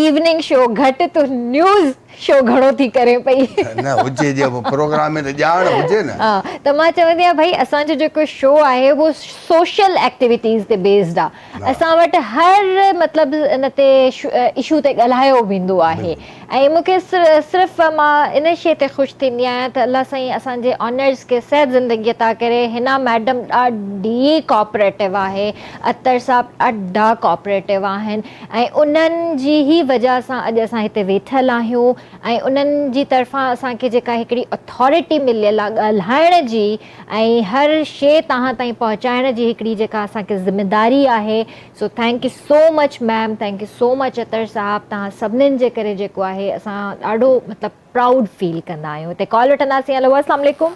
Speaker 1: ايوننگ شو گهٽ تون نيوز شو گهڻو ٿي ڪرين پئي.
Speaker 2: نه هجي جي پروگرام ۾ ته ڄاڻ هجي نه.
Speaker 1: ها ته مان چوندي آهيان ڀئي اسان جو جيڪو شو آهي اهو سوشل ايڪٽيوٽيز تي بيسڊ آهي اسان وٽ هر مطلب ان تي اشو تي ڳالهايو ويندو آهي ۽ مون کي صرف مان ان شي تي خوش ٿيندي آهيان ته الله سائين اسان جي آنرز کي صحت زندگي عطا ڪري حنا ميڊم ڏاڍي ڪوآپريٽو آهي اطهر صاحب ڏاڍا ڪوآپريٽو آهن ۽ انهن جي ئي وجه سان اڄ اسان هتي ويٺل آهيون ۽ انهن جي طرفان اسان کي جيڪا هڪڙي اٿارٽي مليل آهي ڳالهائڻ جي ۽ هر شي توهان تائين پهچائڻ جي هڪڙي جيڪا اسان کي ذميداري آهي so thank you so much ma'am thank you so much Athar صاحب توهان سڀنين جي ڪري جيڪو آهي اسان ڏاڍو مطلب پرائوڊ فيل ڪندا آهيون هتي ڪال وٺنداسين هلو السلام عليڪم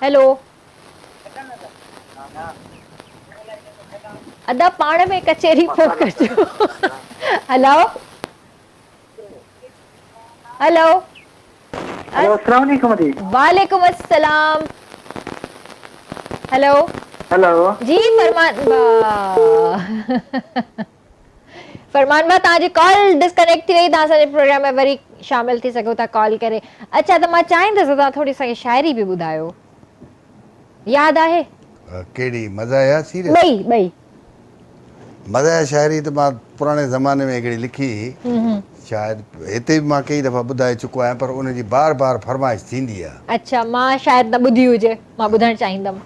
Speaker 1: هيلو ادا پاڻ ۾ ڪچهري پوء ڪجو هلو هلو
Speaker 5: هلو السلام عليڪم جي
Speaker 1: وعليڪم السلام هلو
Speaker 5: هلو
Speaker 1: جي فرمان فرمان ڀاء توهان جي ڪال ڊسڪنيڪٽ ٿي وئي توهان اسان جي پروگرام ۾ وري شامل ٿي سگهو ٿا ڪال ڪري اڇا ته مان چاهيندس ته توهان ٿوري اسان کي شاعري به ٻڌايو ياد آهي؟
Speaker 2: ڪهڙي مزاحيه سيريس؟
Speaker 1: ٻئي ٻئي.
Speaker 2: مزاحيه شاعري ته مان پراڻي زماني ۾ هڪڙي لکي هئي شايد هتي به مان ڪيئي دفعا ٻڌائي چڪو آهيان پر ان جي بار بار فرمائش ٿيندي آهي.
Speaker 1: اڇا مان شايد نه ٻڌي هجي مان ٻڌڻ چاهيندم.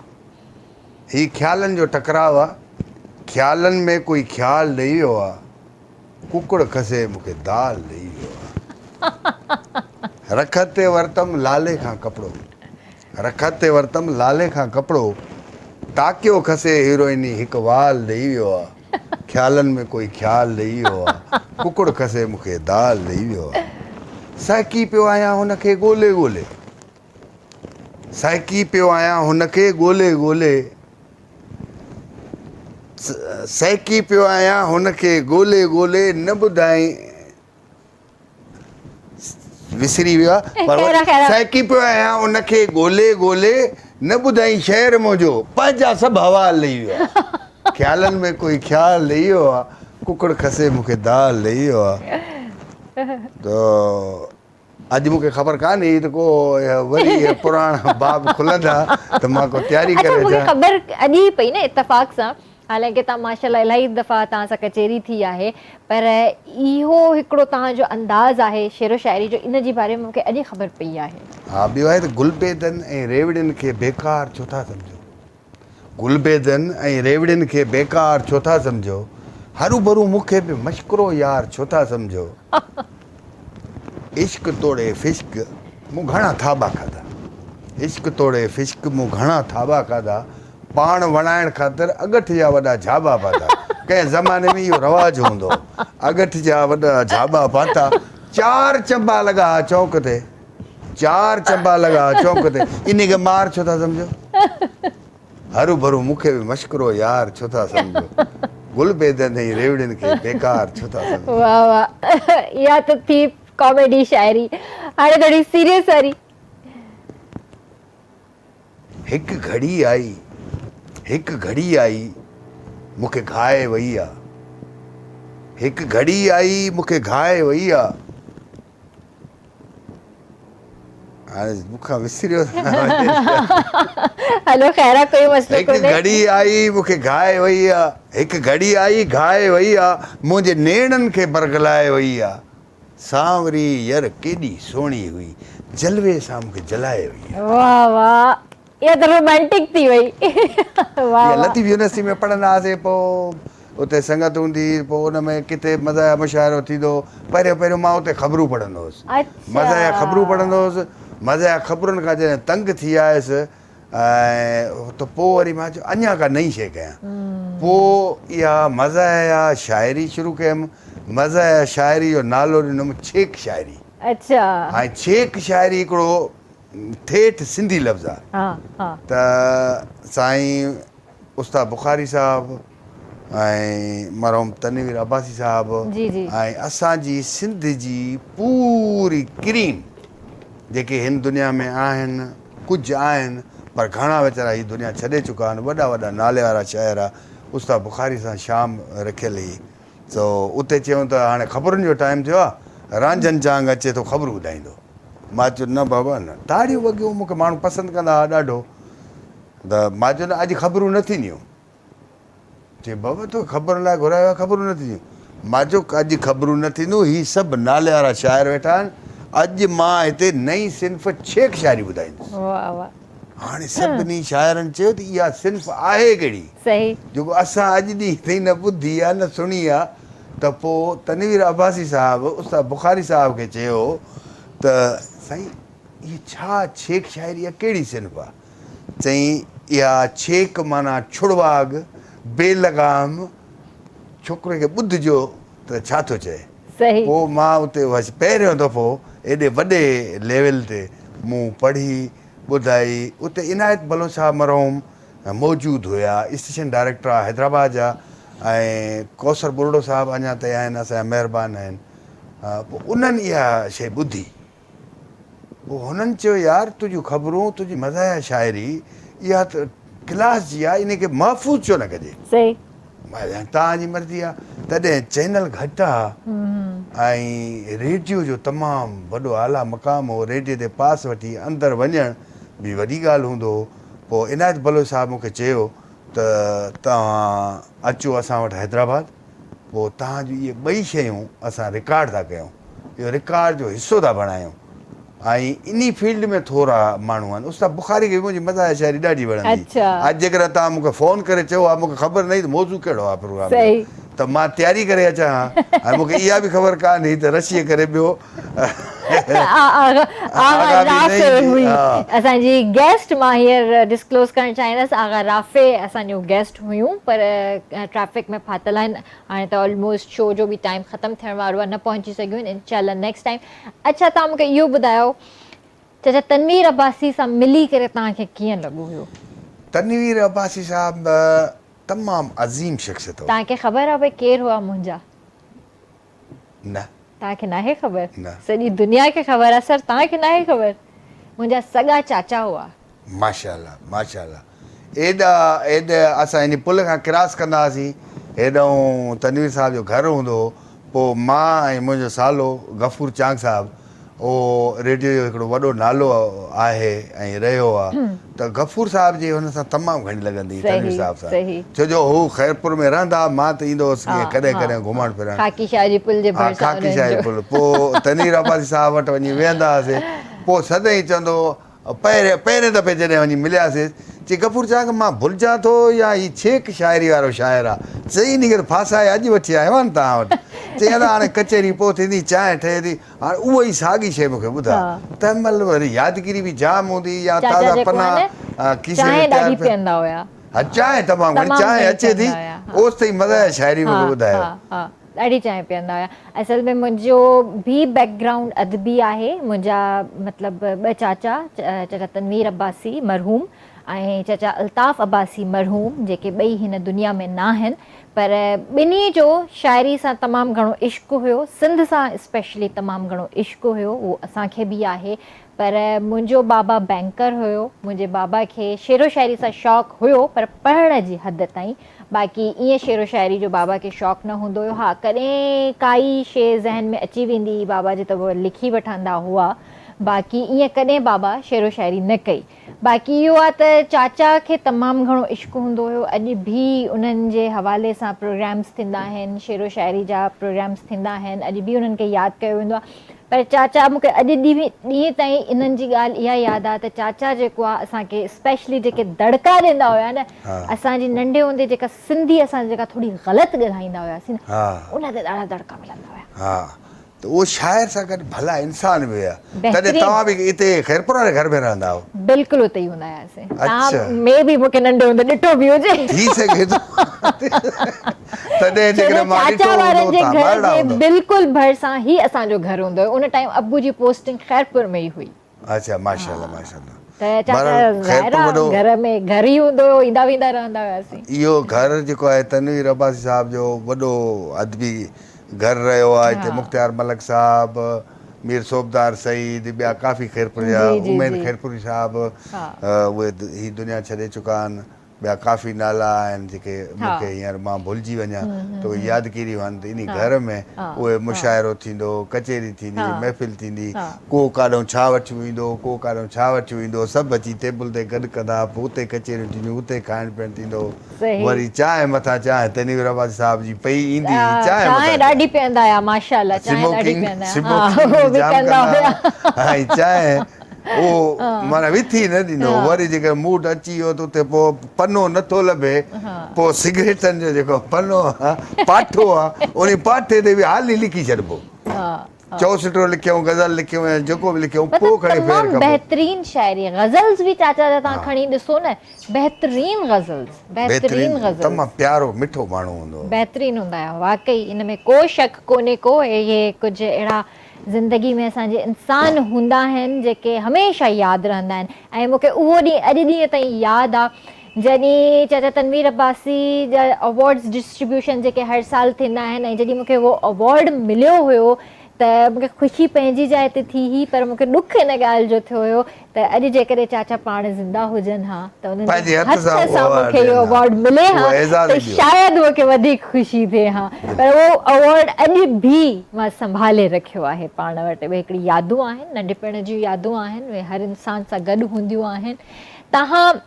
Speaker 2: هي خيالن جو ٽڪراء آ، خيالن ۾ ڪوئي خيال ڏئي ويو آ، ڪڪڙ کسي مون کي دال ڏئي ويو آ. رکت تي ورتم لالي کان ڪپڙو، رکت تي ورتم لالي کان ڪپڙو، تاڪيو کسي هيروئني هڪ وال ڏئي ويو آ، خيالن ۾ ڪوئي خيال ڏئي ويو آ، ڪڪڙ کسي مون کي دال ڏئي ويو آ. سهڪي پيو آهيان هن کي ڳولي ڳولي. سهڪي پيو آهيان هن کي ڳولي ڳولي سهڪي پيو آهيان هن کي ڳولي ڳولي نه ٻڌائين وسري ويو آهي پر سهڪي پيو آهيان ان کي ڳولي ڳولي نه ٻڌائين شعر منهنجو پنهنجا سڀ حوال ڏئي ويو آهي خيالن ۾ ڪوئي خيال ڏئي ويو آهي ڪڪڙ کسي مون کي دال ڏئي ويو آهي ته اڄ مون کي خبر ڪانه هئي ته ڪو وري اهي پراڻا باب کلندا ته مان ڪو تياري ڪري
Speaker 1: اچان. اڇا مون کي خبر اڄ ئي پئي نه اتفاق سان حالانڪه توهان ماشاءالله الاهي دفعا توهان سان ڪچهري ٿي آهي پر اهو هڪڙو توهان جو انداز آهي شعر و شاعري جو ان جي باري ۾ مون کي اڄ ئي خبر پئي آهي.
Speaker 2: ها ٻيو آهي ته گلبيدن ۽ ريوڙين کي بيڪار ڇو ٿا سمجهو؟ گلبيدن ۽ ريوڙين کي بيڪار ڇو ٿا سمجهو؟ هروڀرو مون کي به مشڪرو يار ڇو ٿا سمجهو؟ عشق توڙي فشق مون گهڻا ٿاٻا کاڌا عشق توڙي فشق مون گهڻا ٿاٻا کاڌا پاڻ وڻائڻ خاطر اڳٺ جا وڏا جهاٻا پاتا ڪنهن زماني ۾ اهو رواج هوندو هو اڳٺ جا وڏا جهاٻا پاتا چار چنبا لڳا ها چونڪ تي چار چنبا لڳا چونڪ تي انهي کي مار ڇو ٿا سمجهو هروڀرو مون کي به مشڪرو يار ڇو ٿا سمجهو گل بيدن ۽ ريوڙين کي بيڪار ڇو ٿا سمجهو.
Speaker 1: واه واه اها ته ٿي ڪاميڊي شاعري هاڻي ٿوري سيريس واري.
Speaker 2: هڪ گهڙي آئي هڪ گهڙي آئي مون کي گهائي وئي آ هڪ گهڙي آئي مون کي گهائي وئي آ. هاڻي مون کان وسريو
Speaker 1: هلو خير آ ڪوئي مسئلو
Speaker 2: ڪونهي. هڪ گهڙي آئي مون کي گهائي وئي آ. هڪ گهڙي آئي گهائي وئي آ. منهنجي نيڻن کي برغلائي وئي آ. سانوري ير ڪيڏي سهڻي هئي. جلوي سان مون کي جلائي وئي آ.
Speaker 1: واه واه اها ته رومانٽڪ ٿي وئي واه واه.
Speaker 2: لطيف يونيورسٽي ۾ پڙهندا هئاسين پوء اتي سنگت هوندي هئي پوء ان ۾ ڪٿي مزاحيه مشاعرو ٿيندو هو پهريون پهريون مان اتي خبرون پڙهندو هوس مزاحيه خبرون پڙهندو هوس مزاحيه خبرن کان جڏهن تنگ ٿي آيس ۽ ته پوء وري مان چيو اڃا ڪا نئين شيء ڪيان پوء اها مزاحيه شاعري شروع ڪيم مزاحيه شاعري جو نالو ڏنم ڇيڪ شاعري ۽ ڇيڪ شاعري هڪڙو ٺيٺ سنڌي لفظ آ ته سائين استاد بخاري صاحب ۽ مرحوم تنوير عباسي صاحب ۽ اسان جي سنڌ جي پوري ڪريم جيڪي هن دنيا ۾ آهن ڪجهه آهن پر گهڻا ويچارا هي دنيا ڇڏي چڪا آهن وڏا وڏا نالي وارا شاعر استاد بخاري سان شام رکيل هئي سو اتي چيائون ته هاڻي خبرن جو ٽائيم ٿيو آهي رانجهن چانگ اچي ٿو خبرون ٻڌائيندو مان چيو نه بابا نه تاڙيون وڳيون مون کي ماڻهو پسند ڪندا هئا ڏاڍو ته مان چيو نه اڄ خبرون نه ٿينديون. چي بابا توکي خبرن لاء گهرايو آهي خبرون نه ٿينديون. مان چيو اڄ خبرون نه ٿينديون هي سڀ ناليوارا شاعر ويٺا آهن اڄ مان هتي نئين صنف ڇيڪ شاعري ٻڌائيندس. هاڻي سڀني شاعرن چيو ته اها صنف آهي ڪهڙي جيڪو اسان اڄ ڏينهن تائين نه ٻڌي آهي نه سڻي آهي ته پوء تنوير عباسي صاحب استاد بخاري صاحب کي چيو ته سائين هي ڇا ڇيڪ شاعري آهي ڪهڙي صنف آهي. چيائين، اها ڇيڪ معنيٰ ڇڙواڳ، بي لغام، ڇوڪري کي ٻڌجو ته ڇا ٿو چئي. پوء مان اتي هئس. پهريون دفعو ايڏي وڏي ليول تي مون پڙهي ٻڌائي. اتي عنايت بلوچ صاحب مرحوم موجود هيا، اسٽيشن ڊائريڪٽر ها حيدرآباد جا ۽ ڪوثر ٻرڙو صاحب اڃا تائين آهن، اسان جا مهربان آهن. پوء انهن اها شيء ٻڌي. پوء هنن چيو يار تنهنجون خبرون، تنهنجي مزاحيه شاعري اها ته ڪلاس جي آهي، انهي کي محفوظ ڇو نه ڪجي؟ مان توهان جي مرضي آهي. تڏهن چينل گهٽ ها ۽ ريڊيو جو تمام وڏو اعليٰ مقام هو، ريڊيي تي پاس وٺي اندر وڃڻ به وڏي ڳالهه هوندو هو. پوء عنايت بلوچ صاحب مون کي چيو ته توهان اچو اسان وٽ حيدرآباد. پوء توهان جون اهي ٻئي شيون اسان رڪارڊ ٿا ڪيون، اهو رڪارڊ جو حصو ٿا بڻايون ۽ انهي فيلڊ ۾ ٿورا ماڻهو آهن. استاد بخاري کي به منهنجي مزاحيه شاعري ڏاڍي وڻندي هئي. اڄ جيڪڏهن توهان مون کي فون ڪري چئو ها مون کي خبر نه هئي ته موضوع ڪهڙو آهي پروگرام جو ته مان تياري ڪري اچان ها ۽ مون کي اها به خبر ڪانه هئي ته رشيء ڪري ٻيو
Speaker 1: آغا رافع هئي اسان جي گيسٽ مان هينئر ڊسڪلوز ڪرڻ چاهيندس آغا رافع اسان جون گيسٽ هيون پر ٽريفڪ ۾ ڦاٿل آهن هاڻي ته آلموسٽ شو جو به ٽائيم ختم ٿيڻ وارو آهي نه پهچي سگهيون آهن انشاء الله نيڪسٽ ٽائيم اڇا توهان مونکي اهو ٻڌايو چچا تنوير عباسي سان ملي ڪري توهان کي ڪيئن لڳو هيو؟
Speaker 2: تنوير عباسي صاحب تمام عظيم شخصيت هو.
Speaker 1: توهان کي خبر آهي ڀئي ڪير هئا منهنجا؟
Speaker 2: نه.
Speaker 1: توهان کي ناهي خبر؟
Speaker 2: نه.
Speaker 1: سڄي دنيا کي خبر آهي سر توهان کي ناهي خبر؟ منهنجا سڳا چاچا هئا.
Speaker 2: ماشاءالله ماشاءالله ايڏا ايڏ اسان انهي پل کان ڪراس ڪندا هئاسين هيڏانهن تنوير صاحب جو گهر هوندو هو پوء مان ۽ منهنجو سالو غفور چانگ صاحب اهو ريڊيو جو هڪڙو وڏو نالو آهي ۽ رهيو آ ته غفور صاحب جي هن سان تمام گهڻي لڳندي هئي تنوير صاحب سان ڇو جو هو خيرپور ۾ رهندا ها مان ته ايندو هوس ڪيئن ڪڏهن ڪڏهن گهمڻ ڦرڻ
Speaker 1: خاڪي شاهه جي پل جي ڀرسان
Speaker 2: خاڪي شاهه جي پل پوء تنوير عباسي صاحب وٽ وڃي ويهندا هئاسين پوء سدائين چوندو هو پهرين پهرين دفعي جڏهن وڃي ملياسين، چي غفور چانگ مان ڀلجان ٿو يا هي ڇيڪ شاعري وارو شاعر آ؟ چئي انهي کي ته ڦاسائي اڄ وٺي آيو آهيان توهان وٽ. چئي ادا هاڻي ڪچهري پوء ٿيندي، چانهه ٺهي ٿي، هاڻي اها ئي ساڳي شيء مون کي ٻڌاء. تنهن مهل وري يادگيري به جام هوندي هئي يا
Speaker 1: چاچا
Speaker 2: تازا
Speaker 1: جيڪو
Speaker 2: پنا
Speaker 1: آهي نه
Speaker 2: کيسي ۾
Speaker 1: چانهه
Speaker 2: تيار
Speaker 1: ڏاڍي
Speaker 2: پيا.
Speaker 1: پيئندا هيا.
Speaker 2: ها چانهه تمام گهڻي،
Speaker 1: تمام
Speaker 2: چانهه
Speaker 1: گهڻي
Speaker 2: اچي ٿي
Speaker 1: پيئندا هيا.
Speaker 2: اوستائين مزاحيه شاعري مون کي ٻڌايو.
Speaker 1: ها ها. ڏاڍي چانهه پيئندا هيا. اصل ۾ منهنجو به بيڪ گرائونڊ ادبي آهي. منهنجا مطلب ٻه چاچا چاچا تنوير عباسي مرحوم ۽ چاچا الطاف عباسي مرحوم جيڪي ٻئي هن دنيا ۾ ناهن پر ٻنهي جو شاعري سان تمام گهڻو عشق هيو سنڌ سان اسپيشلي تمام گهڻو عشق هيو اهو اسان کي به آهي پر منهنجو بابا بينڪر هيو منهنجي بابا کي شعر و شاعري سان شوق هيو پر پڙهڻ جي حد تائين باقي ائين شعر و شاعري جو بابا کي شوق نه هوندو هيو. ها ڪڏهن ڪائي شيء ذهن ۾ اچي ويندي هئي بابا جي ته هو لکي وٺندا هئا. باقي ائين ڪڏهن بابا شعر و شاعري نه ڪئي. باقي اهو آ ته چاچا کي تمام گهڻو عشق هوندو هيو اڄ به انهن جي حوالي سان پروگرامز ٿيندا آهن شعر و شاعري جا پروگرامز ٿيندا آهن اڄ به انهن کي ياد ڪيو ويندو آ پر چاچا مون کي اڄ ڏينهن تائين انهن جي ڳالهه اها ياد آ ته چاچا جيڪو آ اسان کي اسپيشلي جيڪي دڙڪا ڏيندا هيا نه اسان جي ننڍي هوندي جيڪا سنڌي اسان جيڪا ٿوري غلط ڳالهائيندا هياسين نه ان تي ڏاڍا دڙڪا ملندا هيا.
Speaker 2: ته اهو شاعر سان گڏ ڀلا انسان به هيا. تڏهن توهان به اتي خيرپور واري گهر ۾ رهندا هئو؟
Speaker 1: بلڪل اتي ئي هوندا هياسين. توهان مي بي مون کي ننڍي هوندي ڏٺو به هجي.
Speaker 2: ٿي سگهي ٿو. تڏهن جيڪڏهن مان ڏٺو هوندو
Speaker 1: ته توهان ٻارڙا هوندؤ. بلڪل ڀرسان ئي اسان جو گهر هوندو هيو. ان ٽائيم ابو جي پوسٽنگ خيرپور ۾ ئي هئي.
Speaker 2: اڇا ماشاءالله ماشاءالله.
Speaker 1: ته چاچا ظاهر آ گهر ۾ گهر ئي هوندو هيو ايندا ويندا رهندا هياسين.
Speaker 2: اهو گهر جيڪو آهي تنوير عباسي صاحب جو وڏو ادبي گهر رهيو آهي هتي مختيار ملڪ صاحب مير صوبدار سعيد ٻيا ڪافي خيرپور جا اميد خيرپوري صاحب اهي هي دنيا ڇڏي چڪا آهن ٻيا ڪافي نالا آهن جيڪي مون کي هينئر مان ڀلجي وڃان ته اهي يادگيريون آهن ته انهي گهر ۾ اهي مشاعرو ٿيندو هو، ڪچهري ٿيندي هئي، محفل ٿيندي هئي، ڪو ڪاڏهون ڇا وٺيون ايندو هو، ڪو ڪاڏهون ڇا وٺيون ايندو هو، سڀ اچي ٽيبل تي گڏ ڪندا هئا، پوء اتي ڪچهريون ٿينديون، اتي کائڻ پيئڻ ٿيندو هو، وري چانهه مٿان چانهه تنوير عباسي صاحب جي پئي ايندي هئي، چانهه مٿان
Speaker 1: چانهه ڏاڍي پيئندا هيا ماشاءالله چانهه ڏاڍي پيئندا هيا، سموڪنگ به جام ڪندا هيا
Speaker 2: ۽ چانهه اهو معنيٰ وٿي نه ڏيندو هو. وري جيڪڏهن موڊ اچي ويو ته اتي پوء پنو نه ٿو لڀي، پوء سگريٽن جو جيڪو پنو آ، پاٺو آ، انهي پاٺي تي به حالي لکي ڇڏبو. چئوسٽرو لکيائون، غزل لکيائون يا جيڪو به لکيائون، پوء کڻي ڦير
Speaker 1: ڪبو. تمام بهترين شاعري، غزلز به چاچا جا توهان کڻي ڏسو نه، بهترين غزلز، بهترين غزلز.
Speaker 2: تمام پيارو مٺو ماڻهو هوندو هو.
Speaker 1: بهترين هوندا هيا واقعي ان ۾ ڪو شڪ ڪونهي ڪو اهي ڪجهه اهڙا زندگي ۾ اسان جي انسان هوندا آهن جيڪي هميشه ياد رهندا آهن ۽ مون کي اهو ڏينهن اڄ ڏينهن تائين ياد آ جڏهن چاچا تنوير عباسي جا اوارڊز ڊسٽريبيوشن جيڪي هر سال ٿيندا آهن ۽ جڏهن مون کي اهو اوارڊ مليو هيو ته مون کي خوشي پنهنجي جاء تي ٿي هئي پر مون کي ڏک ان ڳالهه جو ٿيو هيو ته اڄ جيڪڏهن چاچا پاڻ زنده هجن ها ته انهن جي هٿ سان مون کي اهو اوارڊ ملي ها ته شايد مون کي وڌيڪ خوشي ٿئي ها پر اهو اوارڊ اڄ به مان سنڀالي رکيو آهي پاڻ وٽ. اهي هڪڙي يادون آهن، ننڍپڻ جون يادون آهن، اهي هر انسان سان گڏ هونديون آهن. توهان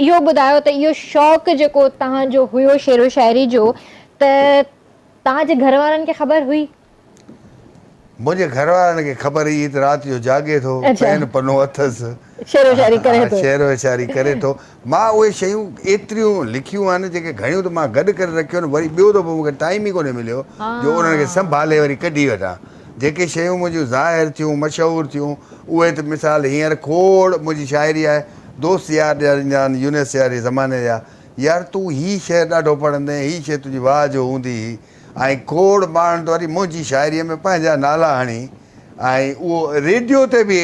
Speaker 1: اهو ٻڌايو ته اهو شوق جيڪو توهان جو هيو شعر و شاعري جو ته توهان جي گهر وارن کي خبر هئي؟
Speaker 2: منهنجي گهر وارن کي خبر هئي ته رات جو جاڳي ٿو، پين پنو اٿس،
Speaker 1: شعر و شاعري ڪري ٿو.
Speaker 2: شعر و شاعري ڪري ٿو. مان اهي شيون ايتريون لکيون آهن جيڪي گهڻيون ته مان گڏ ڪري رکيون آهن، وري ٻيو دفعو مون کي ٽائيم ئي ڪونهي مليو جو انهن کي سنڀالي وري ڪڍي وٺان. جيڪي شيون منهنجون ظاهر ٿيون، مشهور ٿيون، اهي ته مثال هينئر کوڙ منهنجي شاعري آهي. دوست يار ڏياريندا آهن يونس ياري زماني جا، يار تون هي شعر ڏاڍو پڙهندين، هي شيء تنهنجي واهه جو هوندي هئي. ۽ کوڙ ماڻهن ته وري منهنجي شاعريء ۾ پنهنجا نالا هڻي ۽ اهو ريڊيو تي به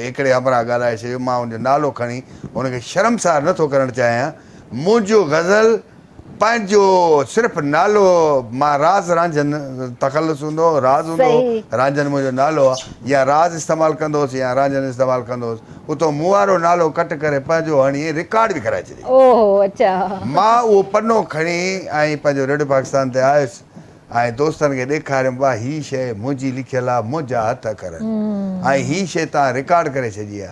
Speaker 2: هڪڙي همراهه ڳالهائي ڇڏيو، مان ان جو نالو کڻي هن کي شرمسار نه ٿو ڪرڻ چاهيان، منهنجو غزل پنهنجو صرف نالو مان راز رانجهن تخلص هوندو هو، راز هوندو هو، رانجهن منهنجو نالو آهي، يا راز استعمال ڪندو هوس يا رانجهن استعمال ڪندو هوس، اتو مون وارو نالو ڪٽ ڪري پنهنجو هڻي رڪارڊ به ڪرائي ڇڏيو.
Speaker 1: اوهو اڇا.
Speaker 2: مان اهو پنو کڻي ۽ پنهنجو ريڊيو پاڪستان تي آيس ۽ دوستن کي ڏيکاريم وا هي شيء منهنجي لکيل آ منهنجا هٿ اکر آهن ۽ هي شيء توهان رڪارڊ ڪري ڇڏي آ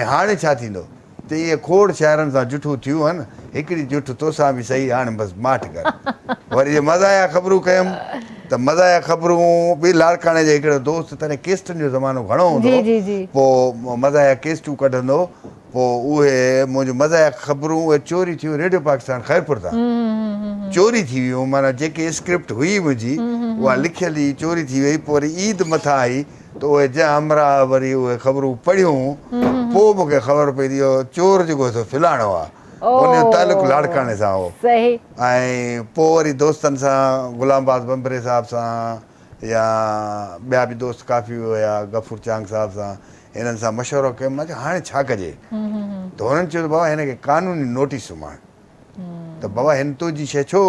Speaker 2: ۽ هاڻي ڇا ٿيندو ته اهي کوڙ شاعرن سان جٺون ٿيون هن هڪڙي جٺ توسان به سهي هاڻي بس ماٺ ڪر وري جي مزاحيه خبرون ڪيم ته مزاحيه خبرون به لاڙڪاڻي جي هڪڙو دوست تڏهن ڪيسٽن جو زمانو گهڻو هوندو هو پوء مزاحيه ڪيسٽون ڪڍندو پوء اهي منهنجون مزاحيه خبرون اهي چوري ٿيون ريڊيو پاڪستان خيرپور تان چوري ٿي ويون معنيٰ جيڪي اسڪرپٽ هئي منهنجي اها لکيل ئي چوري ٿي وئي پوء وري عيد مٿان آئي ته اهي جنهن همراهه وري اهي خبرون پڙهيون پوء مون کي خبر پئي ته اهو چور جيڪو سو فلاڻو آهي ان جو تعلق لاڙڪاڻي سان هو ۽ پوء وري دوستن سان غلام عباس ڀنڀري صاحب سان يا ٻيا به دوست ڪافي هيا غفور چانگ صاحب سان انهن سان مشورو ڪيم مان چيو هاڻي ڇا ڪجي ته هنن چيو ته بابا هن کي قانوني نوٽيس اماڻ ته بابا هن تنهنجي شيء ڇو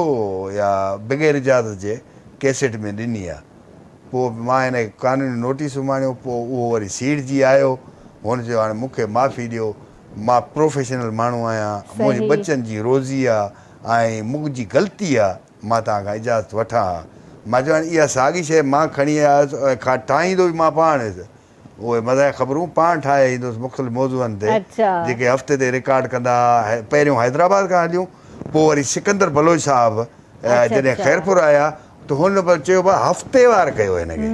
Speaker 2: يا بغير اجازت جي ڪيسيٽ ۾ ڏني آ پوء مان هن کي قانوني نوٽيس اماڻيو پوء اهو وري سيڙجي آيو هن چيو هاڻي مون کي معافي ڏيو مان پروفيشنل ماڻهو آهيان منهنجي ٻچن جي روزي آ ۽ منهنجي غلطي آ مان توهان کان اجازت وٺان ها. مان چيو هاڻي اها ساڳي شيء مان کڻي آيس ۽ ٺاهيندو به مان پاڻ هيس. اهي مزاحيه خبرون پاڻ ٺاهي ايندو هوس مختلف موضوعن تي جيڪي هفتي تي رڪارڊ ڪندا ها. پهريون حيدرآباد کان هليون پوء وري سڪندر بلوچ صاحب جڏهن خيرپور آيا ته هن به چيو ڀاء هفتيوار ڪيو هن کي.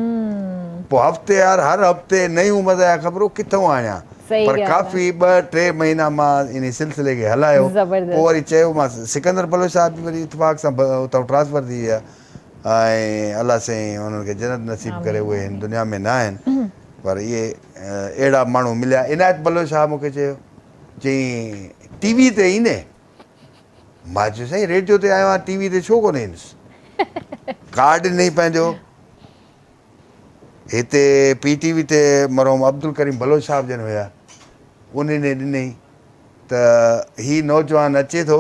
Speaker 2: پوء هفتيوار هر هفتي نيون مزاحيه خبرون ڪٿئون آڻيان. پر ڪافي ٻه ٽي مهينا مان انهي سلسلي کي هلايو. پوء وري چيومانس سڪندر بلوچ صاحب به وري اتفاق سان اتان ٽرانسفر ٿي ويا. ۽ الله سائين انهن کي جنت نصيب ڪري اهي هن دنيا ۾ نه آهن پر اهي اهڙا ماڻهو مليا عنايت بلوچ صاحب مون کي چيو چيائين ٽي وي تي ايندين مان چيو سائين ريڊيو تي آيو آهيان ٽي وي تي ڇو ڪونه ايندس ڪارڊ ڏنئي پنهنجو هتي پي ٽي وي تي مرحوم عبدالڪريم بلوچ صاحب جن هيا انهن ڏنئي ته هي نوجوان اچي ٿو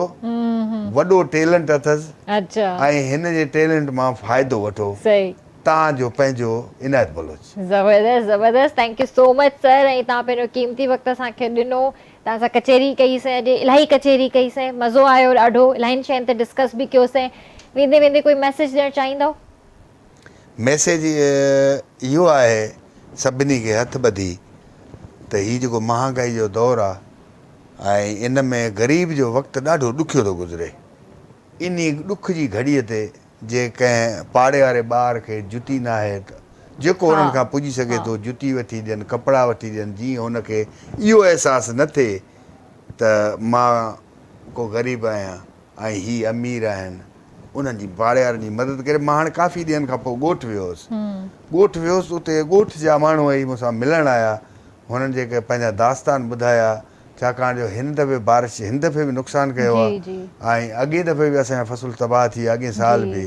Speaker 2: وڏو ٽيلنٽ اٿس ۽ هن جي ٽيلنٽ مان فائدو وٺو تان جو پنهنجو عنايت بلوچ.
Speaker 1: زبردست زبردست thank you so much sir ۽ توهان پنهنجو قيمتي وقت اسان کي ڏنو توهان سان ڪچهري ڪئي سين اڄ الاهي ڪچهري ڪئي سين مزو آيو ڏاڍو الاهين شين تي ڊسڪس به ڪيو سين ويندي ويندي ڪوئي ميسيج ڏيڻ چاهيندؤ.
Speaker 2: ميسيج اهو آهي سڀني کي هٿ ٻڌي ته هي جيڪو مهانگائي جو دور آ ۽ ان ۾ غريب جو وقت ڏاڍو ڏکيو ٿو گذري انهي ڏک جي گهڙي تي جي ڪنهن پاڙي واري ٻار کي جتي ناهي ته جيڪو انهن کان پڄي سگهي ٿو جتي وٺي ڏين ڪپڙا وٺي ڏين جيئن هن کي اهو احساس نه ٿئي ته مان ڪو غريب آهيان ۽ هي امير آهن انهن جي پاڙيوارن جي مدد ڪري مان هاڻي ڪافي ڏينهن کان پوء ڳوٺ ويو هوس ڳوٺ ويو هوس اتي ڳوٺ جا ماڻهو اهي مون سان ملڻ آيا هنن جيڪي پنهنجا داستان ٻڌايا ڇاڪاڻ جو هن دفعي بارش هن دفعي به نقصان ڪيو آهي ۽ اڳئين دفعي به اسان جا فصل تباهه ٿي ويا اڳئين سال به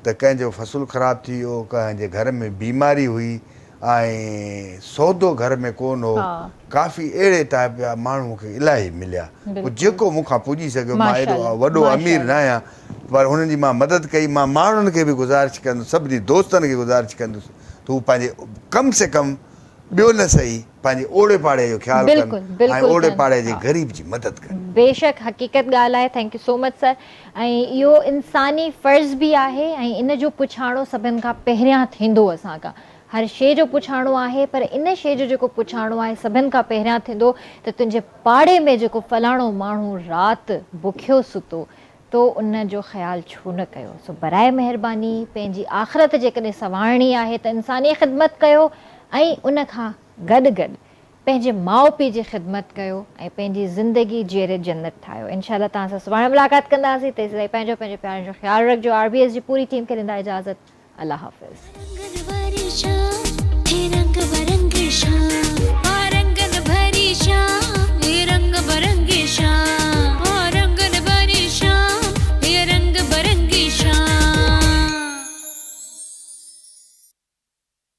Speaker 2: ته ڪنهن جو فصل خراب ٿي ويو، ڪنهن جي گهر ۾ بيماري هئي ۽ سودو گهر ۾ ڪو نه هو، ڪافي اهڙي ٽائپ جا ماڻهو مون کي الاهي مليا، پوء جيڪو مون کان پڄي سگهيو، مان ايڏو وڏو امير نه آهيان پر هنن جي مان مدد ڪئي، مان ماڻهن کي به گذارش ڪندس، سڀني دوستن کي گذارش ڪندس ته هو پنهنجي ڪم سي ڪم ٻيو نه سهي پنهنجي اوڙي پاڙي جو خيال ڪن ۽ اوڙي پاڙي جي غريب جي مدد ڪن.
Speaker 1: بيشڪ حقيقت ڳالهه آهي thank you so much sir ۽ اهو انساني فرض به آهي ۽ ان جو پڇاڻو سڀن کان پهريان ٿيندو اسان کان هر شي جو پڇاڻو آهي پر ان شي جو جيڪو پڇاڻو آهي سڀن کان پهريان ٿيندو ته تنهنجي پاڙي ۾ جيڪو فلاڻو ماڻهو رات بکيو ستو تو ان جو خيال ڇو نه ڪيو؟ سو براء مهرباني پنهنجي آخرت جيڪڏهن سنوارڻي آهي ته انساني خدمت ڪيو ۽ ان کان گڏ گڏ پنهنجي ماء پيء جي خدمت ڪيو ۽ پنهنجي زندگي جيئري جنت ٺاهيو. انشاء الله توهان سان سڀاڻي ملاقات ڪنداسين تيسين تائين پنهنجو پنهنجي پيارن جو خيال رکجو آر بي ايس جي پوري ٽيم کي ڏيندا اجازت الله حافظ.